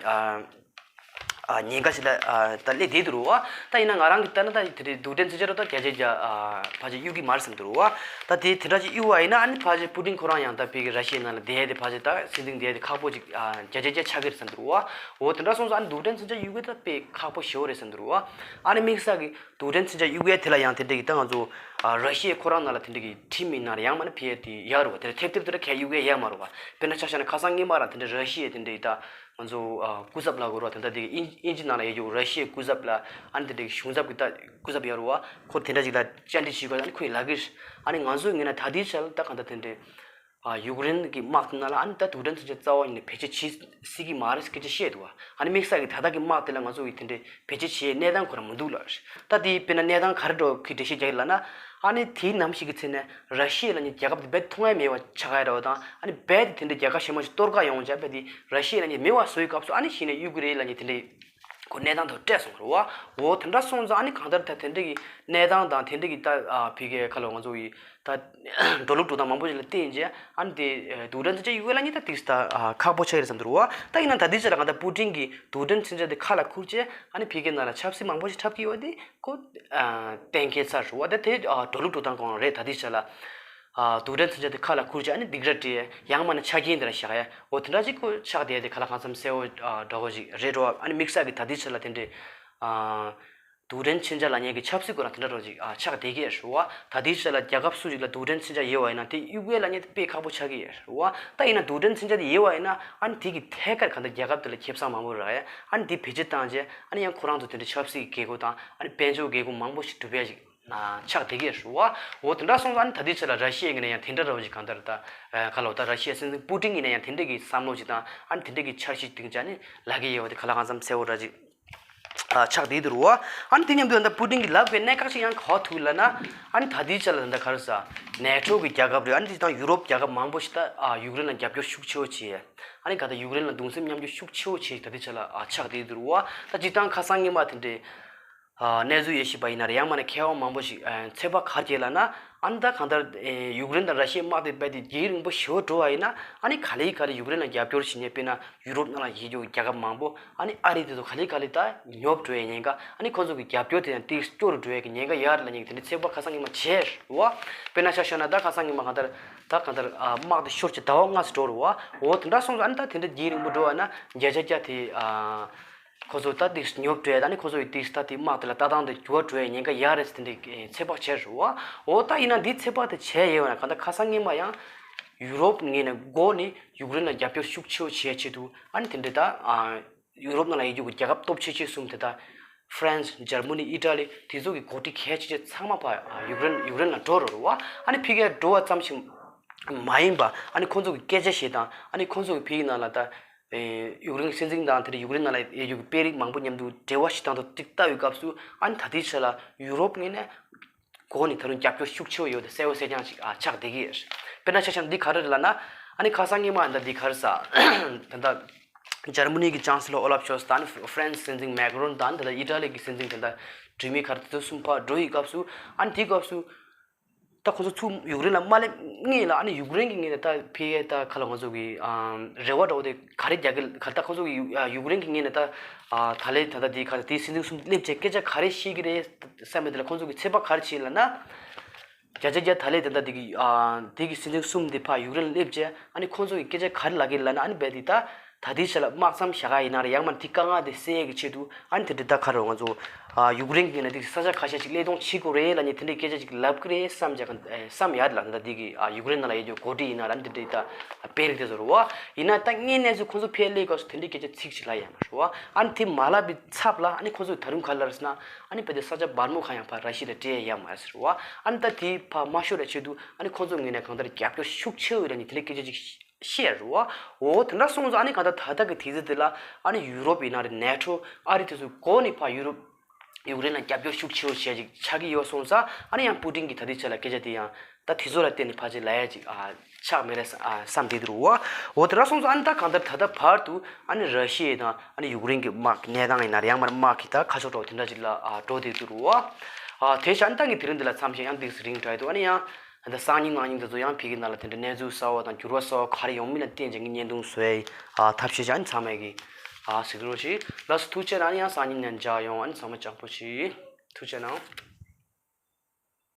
ཨ་ ཉེན་ཁ་ཞིག་ལ་ད་སླེབས་བསྡད་འདུག་རེད་བ། ད་ཡིན་ན་ང་རང་གི་ལྟ་ན་ད་དེ་འདྲའི་རྡུལ་ཕྲན་མཚོན་ཆ་ར་ད་བརྒྱ་ཆ་བརྒྱ་ཕལ་ཆེར་གཡུག་གི་མ་རེད་བསམ་འདུག་རེད་བ། ད་དེ་དེ་འདྲ་ཞིག་གཡུག་པ་ཡིན་ན་ཨ་ནི་ཕལ་ཆེར་པུ་ཏིན་ཁོ་རང་ཡང་ད་ཕ་གི་ར་ཤི་ཡའི་ནང་ལ་བསྡད་དེ་ཕལ་ཆེར་ད་སྲིད་འཛིན་བསྡད་དེ་ཁག་པོ་ཅིག་བརྒྱ་ཆ་བརྒྱ་ཆགས་ཀྱི་རེད་བསམ་འདུག་རེད་བ། འོ་དེ་འདྲ་སོང་ཙང་ཨ་ནི་རྡུལ་ཕྲན་མཚོན་ཆ་གཡུག་གི་ད་དཔེ་ཁག་པོ་ཞེ་པོ་རེད་བསམ་འདུག་རེད་བ། ཨ་ནི་དམིགས་བསལ་གི་རྡུལ་ཕྲན་མཚོན་ཆ་གཡུག་ཡས་དེ་ལ་ཡང་དེ་འདྲ་གི་ད་ང་ཚོ་ཨ་ར་ཤི་ཡའི་ཁོ་རང་ནང་ལ་དེ་འདྲ་གི་ཁྲིམས་ཡིན་ན་རེད་ཡང་མིན་ན་ཕ་གི་དེ་ཡག་རེད་བ། དེ་ལ་ཐེབས་ཐེབས་དེ་འདྲ་གས་གཡུག་ཡས་ཡག་མ་རེད་བ། དཔེར་ན་ཆ་བཞག་ན་ཁ་སང་སྔོན་མ་རང་དེ་འདྲ་ར་ཤི་ཡའི་དེ་འདྲ་གི་ད་ང་ཚོ་ཨ་སྐུ་ཚབ་ལབ་དགོས་རེད་བ། དེ་འདྲ་དེ་གི་དབྱིན་དབྱིན་ཇི་ནང་ལ་ཡོད་རྒྱུ་ར་ཤི་ཡའི་སྐུ་ཚབ་ལ་ཨ་ནི་དེ་འདྲ་གི་གཞུང་ཚབ་གི་ད་སྐུ་ཚབ་ཡོད་རེད་བ། ཁོ་དེ་འདྲ་ཅིག་ལ་བཅར་འདྲི་བྱེད་དགོས། ཨ་ནི་ཁོ་ཡི་ལབ་གི་རེད། ཨ་ནི་ང་ཚོའི་ངོས་ནས་ད་ལྟའི་ཆར་ལ་ད་གང་ལྟར་དེ་འདྲ་ཨ་ཡུཀ་རེན་གྱི་དམག་དེ་ནང་ལ་ཨ་ནི་ད་རྡུལ་ཕྲན་མཚོན་ཆ་རྩ་བ་ཉིད་ནས་བེད་སྤྱོད་བྱེད་སྲིད་ཀྱི་མ་རེད་ཟེར་སྐད་ཆ་བཤད་འདུག་བ། ཨ་ནི་དམིགས་བསལ་གྱི་ད་ལྟ་གི་དམག་དེ་ལ་ང་ཚོ་གི་དེ་འདྲའི་བེད་སྤྱོད་བྱེད་ཡས་གནས་སྟངས་ཁོ་རང་མི་འདུག་ལབ་རེད། ད་དེ་དཔེར་ན་གནས་སྟངས་ག་རེ་འདྲ་གི་འགྲེལ་བཤད་རྒྱག་གི་ལབ་ན། ཨ་ནི་དེའི་ནམ་ཞིག་གི་ཚེ་ནས་ར་ཤི་ཡ་ལབ་མཁན་རྒྱལ་ཁབ་དེ་རྦད་མཐོང་ཡ་མེད་པ་ཆགས་ཡ་འདྲ་བོ་དང་། ཨ་ནི་རྦད་དེ་དེ་འདྲའི་རྒྱལ་ཁབ་གཞན་པ་ཞིག་གཏོར་བརླག་ཡོང་བྱས་རྦད་དེ་ར་ཤི་ཡ་ལབ་མཁན་མེད་པ་བཟོ་ཡི་སྐབས་སུ། ཨ་ནི་གཞི་ནས་ཡུ་ཀེ་རེན་ལབ་མཁན་དེ་འདྲའི་ཁོ་གནས་སྟངས་དེ་སྤྲད་སོང་རེད་བ། འོ་དེ་འདྲ་སོང་ཙང་ཨ་ནི་གང་ལྟར་ད་དེ་འདྲ་གི་གནས་སྟངས་དང་དེ་འདྲ་གི་ད་ཨ་ཕ་གིའི་ཁ་ལོ་ང་ཚོ་ཡི་ད་འགྲོ་ལུགས་འགྲོ་སྟངས་མང་པོ་ཞིག་ལ་བརྟེན་བྱས་ཨ་ནི་དེ་རྡུལ་ཕྲན་མཚོན་ཆ་ཡོད་ལབ་མཁན་ད་དེ་ད་ཨ་ཁག་པོ་ཆགས་ཡོད་རེད་བསམ་འདུག་རེད་བ། ད་ཡིན་ན་ད་ལྟའི་ཆ་ལ་གང་ལྟར་པུ་ཏིན་གྱིས་རྡུལ་ཕྲན་མཚོན་ཆ་དེ་ཁ་ལ་ཁུར་བྱས་ཨ་ནི་ཕ་གིའི་ནང་ལ་ཆབ་སྲིད་མང་པོ་ཞིག་འཁྲབ་ཀྱི་ཡོད་པ་དེ་ཁོ་ཨ་གཏན་འཁེལ་ཚར་རེད་བ། ད་དེ་ཨ་འགྲོ་ལུགས་འགྲོ་སྟངས་གང་རེད། ད་ལྟའི་ཆ་ལ། ཨ་རྡུལ་ཕྲན་མཚོན་ཆ་དེ་ཁ་ལ་ཁུར་བྱས་ཨ་ནི་སྡིགས་ར་སྤྲད། ཡང་མིན་ན་ཆ་རྐྱེན་དེ་ལ་བཞག་ཡ། འོ་དེ་འདྲ་ཅིག་ཁོ་ཆགས་བསྡད་དེ་ག་ལ་གང་འཚམ་གསལ་བོ་ཨ་འདྲ་བོ་ཅིག་རེད་འགྲོ། ཨ་ནི་དམིགས་བསལ་གྱི་ད་ལྟའི་ཆ་ལ་དེ་འདྲའི་ཨ་རྡུལ་ཕྲན་མཚོན་ཆ་ལབ་མཁན་གྱི་ཆབ་སྲིད་ཁོ་རང་དེ་འདྲ་འདྲ་བོ་ཅིག་ཨ་ཆགས་བསྡད་ཀྱི་ཡོད་རེད་བ། ད་ལྟའི་ཆ་ལ་རྒྱལ་ཁབ་སུ་ཞིག་ལ་རྡུལ་ཕྲན་མཚོན་ཆ་ཡོད་པ་ཡིན་ན་དེ་ཡུ་ཀེ་ལབ་མཁན་དེ་དཔེ་ཁག་པོ་ཆགས་ཀྱི་ཡོད་རེད་བ། ད་ཡིན་ན་རྡུལ་ཕྲན་མཚོན་ཆ་དེ་ཡོད་པ་ཡིན་ན་ཨ་ནི་དེ་གི་ཐད་ཀར་གང་ལྟར་རྒྱལ་ཁབ་དེ་ལ་ཁེ་བཟང་མང་པོ་རག་ཡ། ཨ་ནི་དེ་བེད་སྤྱོད་བཏང་རྗེས་ཨ་ནི་ཡང་ཁོ་རང་ཚོ་དེ་འདྲའི་ཆབ་སྲིད་ཀྱི་རྒྱལ་སྒོ་དང་ཨ་ནི་དཔལ་འབྱོར་རྒྱལ་སྒོ་མང་པོ་ཞིག་སྒྲུབ་ཡ་ཞིག་ཆགས་བསྡད་ཀྱི་ཡོད་རེད་བ། འོ་དེ་འདྲ་སོང་ཙང་ཨ་ནི་ད་ལྟའི་ཆ་ལ་ར་ཤི་ཡའི་ངོས་ནས་ཡང་དེ་འདྲ་འདྲ་བོ་ཞིག་གང་ལྟར་ད་ཨ་ག་ལ་འོ་ད་ར་ཤི་ཡའི་སྲིད་འཛིན་པུ་ཏིན་ཡིན་ན་ཡང་དེ་འདྲ་གི་བསམ་བློ་ཞིག་དང་ཨ་ནི་དེ་འདྲ་གི་འཆར་གཞི་སྒྲིག་བྱས་ནས་ལབ་ཀྱི་ཡོད་པ་དེ་ག་ལ་གང་འཚམ་གསལ་བོ་འདྲ་ཅིག་ཨ་ཆགས་བསྡད་འདུག་རེད་བ། ཨ་ནི་དེ་མཉམ་དུ་ད་ལྟ་པུ་ཏིན་གྱིས་ལབ་པའི་གནད་འགག་ཅིག་ཡང་ག་པར་ཐུག་ལབ་ན། ཨ་ནི་ད་ལྟའི་ཆ་ལ་ད་ལྟ་ག་རེ་ཟ་ནེ་ཊོ་གི་རྒྱལ་ཁབ་རེད། ཨ་ནི་དེ་དང་ཡུ་རོབ་རྒྱལ་ཁབ་མང་པོ་ཞིག་ད་ཨ་ཡུཀ་རེན་ལ་རྒྱབ་སྐྱོར་ཤུགས་ཆེ་བོ་བྱས། ཨ་ནི་ག་ད་ཡུཀ་རེན་ལ་གདུང་སེམས་མཉམ་སྐྱེད་ཤུགས་ཆེ་བོ་བྱས་ད་ལྟའི་ཆ་ལ་ཨ་ཆགས་བསྡད་འདུག་རེད་བ། ད་སྤྱིར་བཏང་ཁ་སང་སྔོན་མ་དེ་འདྲའི་ཨ་གནས་ཚུལ་ཡོད་བཞིན་པ་ཡིན་ན་རེད། ཡང་མིན་ན་མཁས་དབང་མང་པོ་ཞིག་ཨ་ཚོད་དཔག་ག་རེ་བྱས་ལབ་ན། ཨ་ནི་ད་གང་ལྟར་ཨེ་ཡུཀ་རེན་དང་ར་ཤི་ཡའི་དམག་དེ་རྦད་དེ་རྒྱུན་རིང་པོ་ཞེ་པོ་འགྲོ་བ་ཡིན་ན། ཨ་ནི་ག་ལེ་ག་ལེ་ཡུཀ་རེན་ལ་རྒྱབ་སྐྱོར་བྱེད་མཁན་དཔེར་ན་ཡུ་རོབ་ནང་ལ་ཡོད་རྒྱུ་རྒྱལ་ཁབ་མང་པོ་ཨ་ནི་ཨ་རི་དེ་ཚོ་ག་ལེ་ག་ལེ་ད་ཉོབ་འགྲོ་ཡའི་ཉེན་ཁ། ཨ་ནི་ཁོང་ཚོ་གི་རྒྱབ་སྐྱོར་དེ་ཡང་ཏིག་སྐྱོ་རུ་འགྲོ་ཡའི་ཉེན་ཁ་ཡོད་རེད་ལབ་མཁན་གྱི་དེ་འདྲའི་ཚོད་དཔག་ཁ་སང་སྔོན་མ་བྱས་རེད་བ། དཔེར་ན་ཆ་བཞག་ན་ད་ཁ་སང་སྔོན་མ་གང་ལྟར་ད་གང་ལྟར་ཨ་དམག་དེ་ཤོར་བྱས་ཟླ་བ་ལྔ་ཙམ་འགྲོ་རེད་བ། འོ་དེ་འདྲ་སོང་ཙང་ཨ་ནི་ད་དེ་འདྲ་རྒྱུན་རིང་པོ་འགྲོ་བ་ན་བརྒྱ་ཆ་བརྒྱ་དེ་ཨ། ཁོ་ཚོ་ད་ཏིག་ཉོབ་འགྲོ་ཡ། ད་ནི་ཁོ་ཚོ་ཡི་ཏིག་ད་དེ་དམག་དེ་ལ་ལྟ་སྟངས་དེ་འགྱུར་བ་འགྲོ་ཡ་ཉེན་ཁ་ཡོད་རེད་ཟེར་དེ་འདྲའི་ཚོད་དཔག་བྱས་རེད་བ། འོ་ད་ཡིན་ན་འདི་ཚོད་དཔག་དེ་བྱས་ཡོད་ན་གང་ལྟར་ཁ་སང་སྔོན་མ་ཡང་ཡུ་རོབ་ངོས་ནས་འགོ་ནས་ཡུཀ་རེན་ལ་རྒྱབ་སྐྱོར་ཤུགས་ཆེ་བོ་བྱེད་ཆེད་དུ་ཨ་ནི་དེ་འདྲའི་ད་ཨ་ཡུ་རོབ་ནང་ལ་ཡོད་རྒྱུ་གི་རྒྱལ་ཁབ་སྟོབས་ཆེ་ཆེ་གསུམ་དེ་ད་ཧྥ་རན་སི། འཇར་མ་ནི། ཨི་ཊ་ལི། དེ་ཚོ་གི་འགོ་ཁྲིད་གལ་ཆེ་ཆེ་ཚང་མ་ཕར་ཡུཀ་རེན་ཡུཀ་རེན་ལ་འགྲོ་རེད་བ། ཨ་ནི་ཕ་གིར་འགྲོ་བ་ཙམ་ཞིག་མ་ཡིན་པ་ཨ་ནི་ཁོང་ཚོ་གི་སྐད་ཆ་བཤད་སྟངས། ཨ་ནི་ཁོང་ཚོ་གི་ཕ་གི་ནང་ལ་ད། ཨེ་ཡུཀ་རེན་སྲིད་འཛིན་དང་དེ་འདྲ་ཡུཀ་རེན་ནང་ལ་ཡོད་རྒྱུ་གི་དཔོན་རིགས་མང་པོ་མཉམ་དུ་འབྲེལ་བ་ཞིག་དང་དུ་ཏིག་ལྟ་བའི་སྐབས་སུ་ཨ་ནི་ད་ལྟའི་ཆ་ལ་ཡུ་རོབ་ངོས་ནས་འགོ་ནས་ད་རུང་རྒྱབ་སྐྱོར་ཤུགས་ཆེ་བོ་ཡོད་དེ་གསལ་བོ་གསལ་རྐྱང་ཅིག་ཨ་ཆགས་བསྡད་ཀྱི་ཡོད། དཔེར་ན་ཆ་བཞག་ན་འདི་ག་རེ་རེད་ལབ་ན། ཨ་ནི་ཁ་སང་སྔོན་མ་ད་འདི་ག་རེ་ཟ་ད་ལྟ་འཇར་མ་ནི་གི་ཅང་སི་ལོ་ཨོ་ལབ་ཤོལ་ཙི་དང་ཨ་ནི་ཧྥ་རན་སི་སྲིད་འཛིན་མེག་རོན་དང་ད་ལྟ་ཨི་ཊ་ལི་གི་སྲིད་འཛིན་དེ་འདྲ་འབྲེལ་མོལ་ག་རེ་དེ་ཚོ་གསུམ་ཕར་འགྲོ་ཡི་སྐབས་སུ་ཨ་ནི་དེའི་སྐབས་སུ། ད་ཁོང་ཚོ་ཚུར་ཡུཀ་རེན་ལ་མ་སླེབས་སྔོན་ལ་ཨ་ནི་ཡུཀ་རེན་གྱི་ངོས་ནས་ད་ཕ་གི་ད་ག་ལ་ང་ཚོ་གི་ཨ་རེ་བ་འདྲ་བོ་དེ་ག་རེ་རྒྱག་གི་ག་ད་ཁོང་ཚོ་གི་ཡུ་ཡུཀ་རེན་གྱི་ངོས་ནས་ད་ཨ་ད་ལས་ད་ད་དེ་ག་ད་དེ་སྲིད་འཛིན་གསུམ་སླེབས་བྱས་སྐད་ཆ་ག་རེ་བཤད་ཀྱི་རེད་བསམ་པའི་དེ་ལ་ཁོང་ཚོ་གི་ཚོད་དཔག་ག་རེ་བྱས་ལབ་ན། བརྒྱ་ཆ་བརྒྱ་ད་ལས་དེ་ད་དེ་གི་ཨ་དེ་གི་སྲིད་འཛིན་གསུམ་དེ་ཕར་ཡུཀ་རེན་སླེབས་བྱས་ཨ་ནི་ཁོང་ཚོ་གི་སྐད་ཆ་ག་རེ་ལབ་ཀྱི་ལབ་ན། ཨ་ནི་རྦད་དེ་ད། ད་ལྟའི་ཆ་ལ་དམག་མཚམས་བཞག་ག་ཡིན་ན་རེད། ཡང་མིན་ན་དེ་དཀའ་ངལ་དེ་སེལ་ཡས་ཀྱི་ཆེད་དུ་ཨ་ནི་དེ་འདྲའི་ད་ག་རེ་ང་ཚོ་ཨ་ཡུཀ་རེན་གྱི་ནང་དེ་ས་ཆ་ཁ་ཤས་ཅིག་གློད་གཏོང་བྱེད་དགོས་རེད་ལབ་ནས་དེ་འདྲའི་སྐད་ཆ་ཅིག་ལབ་ཀྱི་རེད་བསམ་བྱས་ཨ་བསམ་ཡ་རེད་ལ། ད་དེ་གི་ཨ་ཡུཀ་རེན་ནང་ལ་ཡོད་རྒྱུ་འགོ་ཁྲིད་ཡིན་ན་ར་ཨ་ནི་དེ་འདྲའི་ད་དཔོན་རིགས་དེ་ཚོ་རེད་བ། ཡིན་ན་ད་དངོས་གནས་ཚུལ་ཁོང་ཚོ་ཕར་སླེབས་སྐབས་སུ་དེ་འདྲའི་སྐད་ཆ་ཚིག་ཅིག་ལབ་ཡ་མ་རེད་བ། ཨ་ནི་དེ་མ་ལབ་པའི་ཚབ་ལ་ཨ་ནི་ཁོང་ཚོས་ད་རུང་ག་རེ་ལབ་རེད་ཟེར་ན། ཨ་ནི་རྦད་དེ་ས་ཆ་སྦར་མོ་གང་ཡང་ཕར་ར་ཤི་ཡ་ལ་སྤྲད་ཡ་མ་རེད་ཟེར་བ། ཨ་ནི་ད་དེ་ཕར་མ་ཤོར་བའི་ཆེད་དུ་ཨ་ནི་ཁོང་ཚོ་ངོས་ནས་གང་ལྟར་རྒྱབ་སྐྱོར་ཤུགས་ཆེ་བོ་ཡོད་ལབ་ནས་དེ་འདྲའི་སྐད་ཆ་ཅིག་བཤད་རེད་བ། འོ་དེ་འདྲ་སོང་ཙང་ཨ་ནི་གང་ལྟར་ད་ལྟ་གི་དུས་ཚོད་དེ་ལ་ཨ་ནི་ཡུ་རོབ་ཡིན་ན་རེད། ནེ་ཊོ་ཨ་རི་དེ་ཚོ་འགོ་ནས་ཕར་ཡུ་རོབ་ཡུཀ་རེན་ལ་རྒྱབ་སྐྱོར་ཤུགས་ཆེ་བོ་བྱས་ཅིག་ཆགས་ཀྱི་ཡོད་སོང་ཙང་ཨ་ནི་ཡང་པུ་ཏིན་གྱིས་ད་ལྟའི་ཆ་ལ་སྐད་ཆ་དེ་ཡང་ད་དེ་ཚོ་ལ་བརྟེན་ནས་ཕལ་ཆེར་ལབ་ཡ་ཅིག་ཨ་ཆགས་མེད་རེད་ཨ་བསམ་བསྡད་འདུག་རེད་བ། འོ་དེ་འདྲ་སོང་ཙང་ཨ་ནི་ད་གང་ལྟར་ད་ལྟ་བར་དུ་ཨ་ནི་ར་ཤི་ཡ་དང་ཨ་ནི་ཡུཀ་རེན་གྱི་དམག་གི་གནས་སྟངས་ཡིན་ན་རེད། ཡང་མིན་ན་དམག་གི་ད་ཁ་ཕྱོགས་འདྲ་བོ་དེ་འདྲ་ཅིག་ལ་ཨ་འགྲོ་བསྡད་འདུག་རེད་བ། ཨ་དེ་བཞིན་ཨ་ནི་ད་ངས་དེ་རིང་འདི་ལ་མཚམས་བཞག་ཡང་ཏོག་ཙམ་རིང་དྲགས་འདུག་ཨ་ནི་ཡང་ད་སང་ཉིན་གནངས་ཉིན་དེ་ཚོ་ཡང་ཕ་གི་ནང་ལ་དེ་འདྲ་གནས་ཚུལ་གསར་བ་དང་འགྱུར་བ་གསར་བ་ག་རེ་ཡོང་མིན་ལ་བརྟེན་བྱས་ངས་བརྙན་ཐུང་བཟོ་ཡའི་ཨ་ཐབས་ཤེས་བྱས། ཨ་ནི་ཚང་མས་ཀྱི་ ཨ་ཟེར་གི་རོ་ཞིག་ལགས་སོ། ཐུགས་རྗེ་གནང་། ཡང་སང་ཉིན་ནས་མཇལ་ཡོང་། ཨ་ནི་ཚང་མ་ཅག་པོ་ཞིག་ཐུགས་རྗེ་གནང་།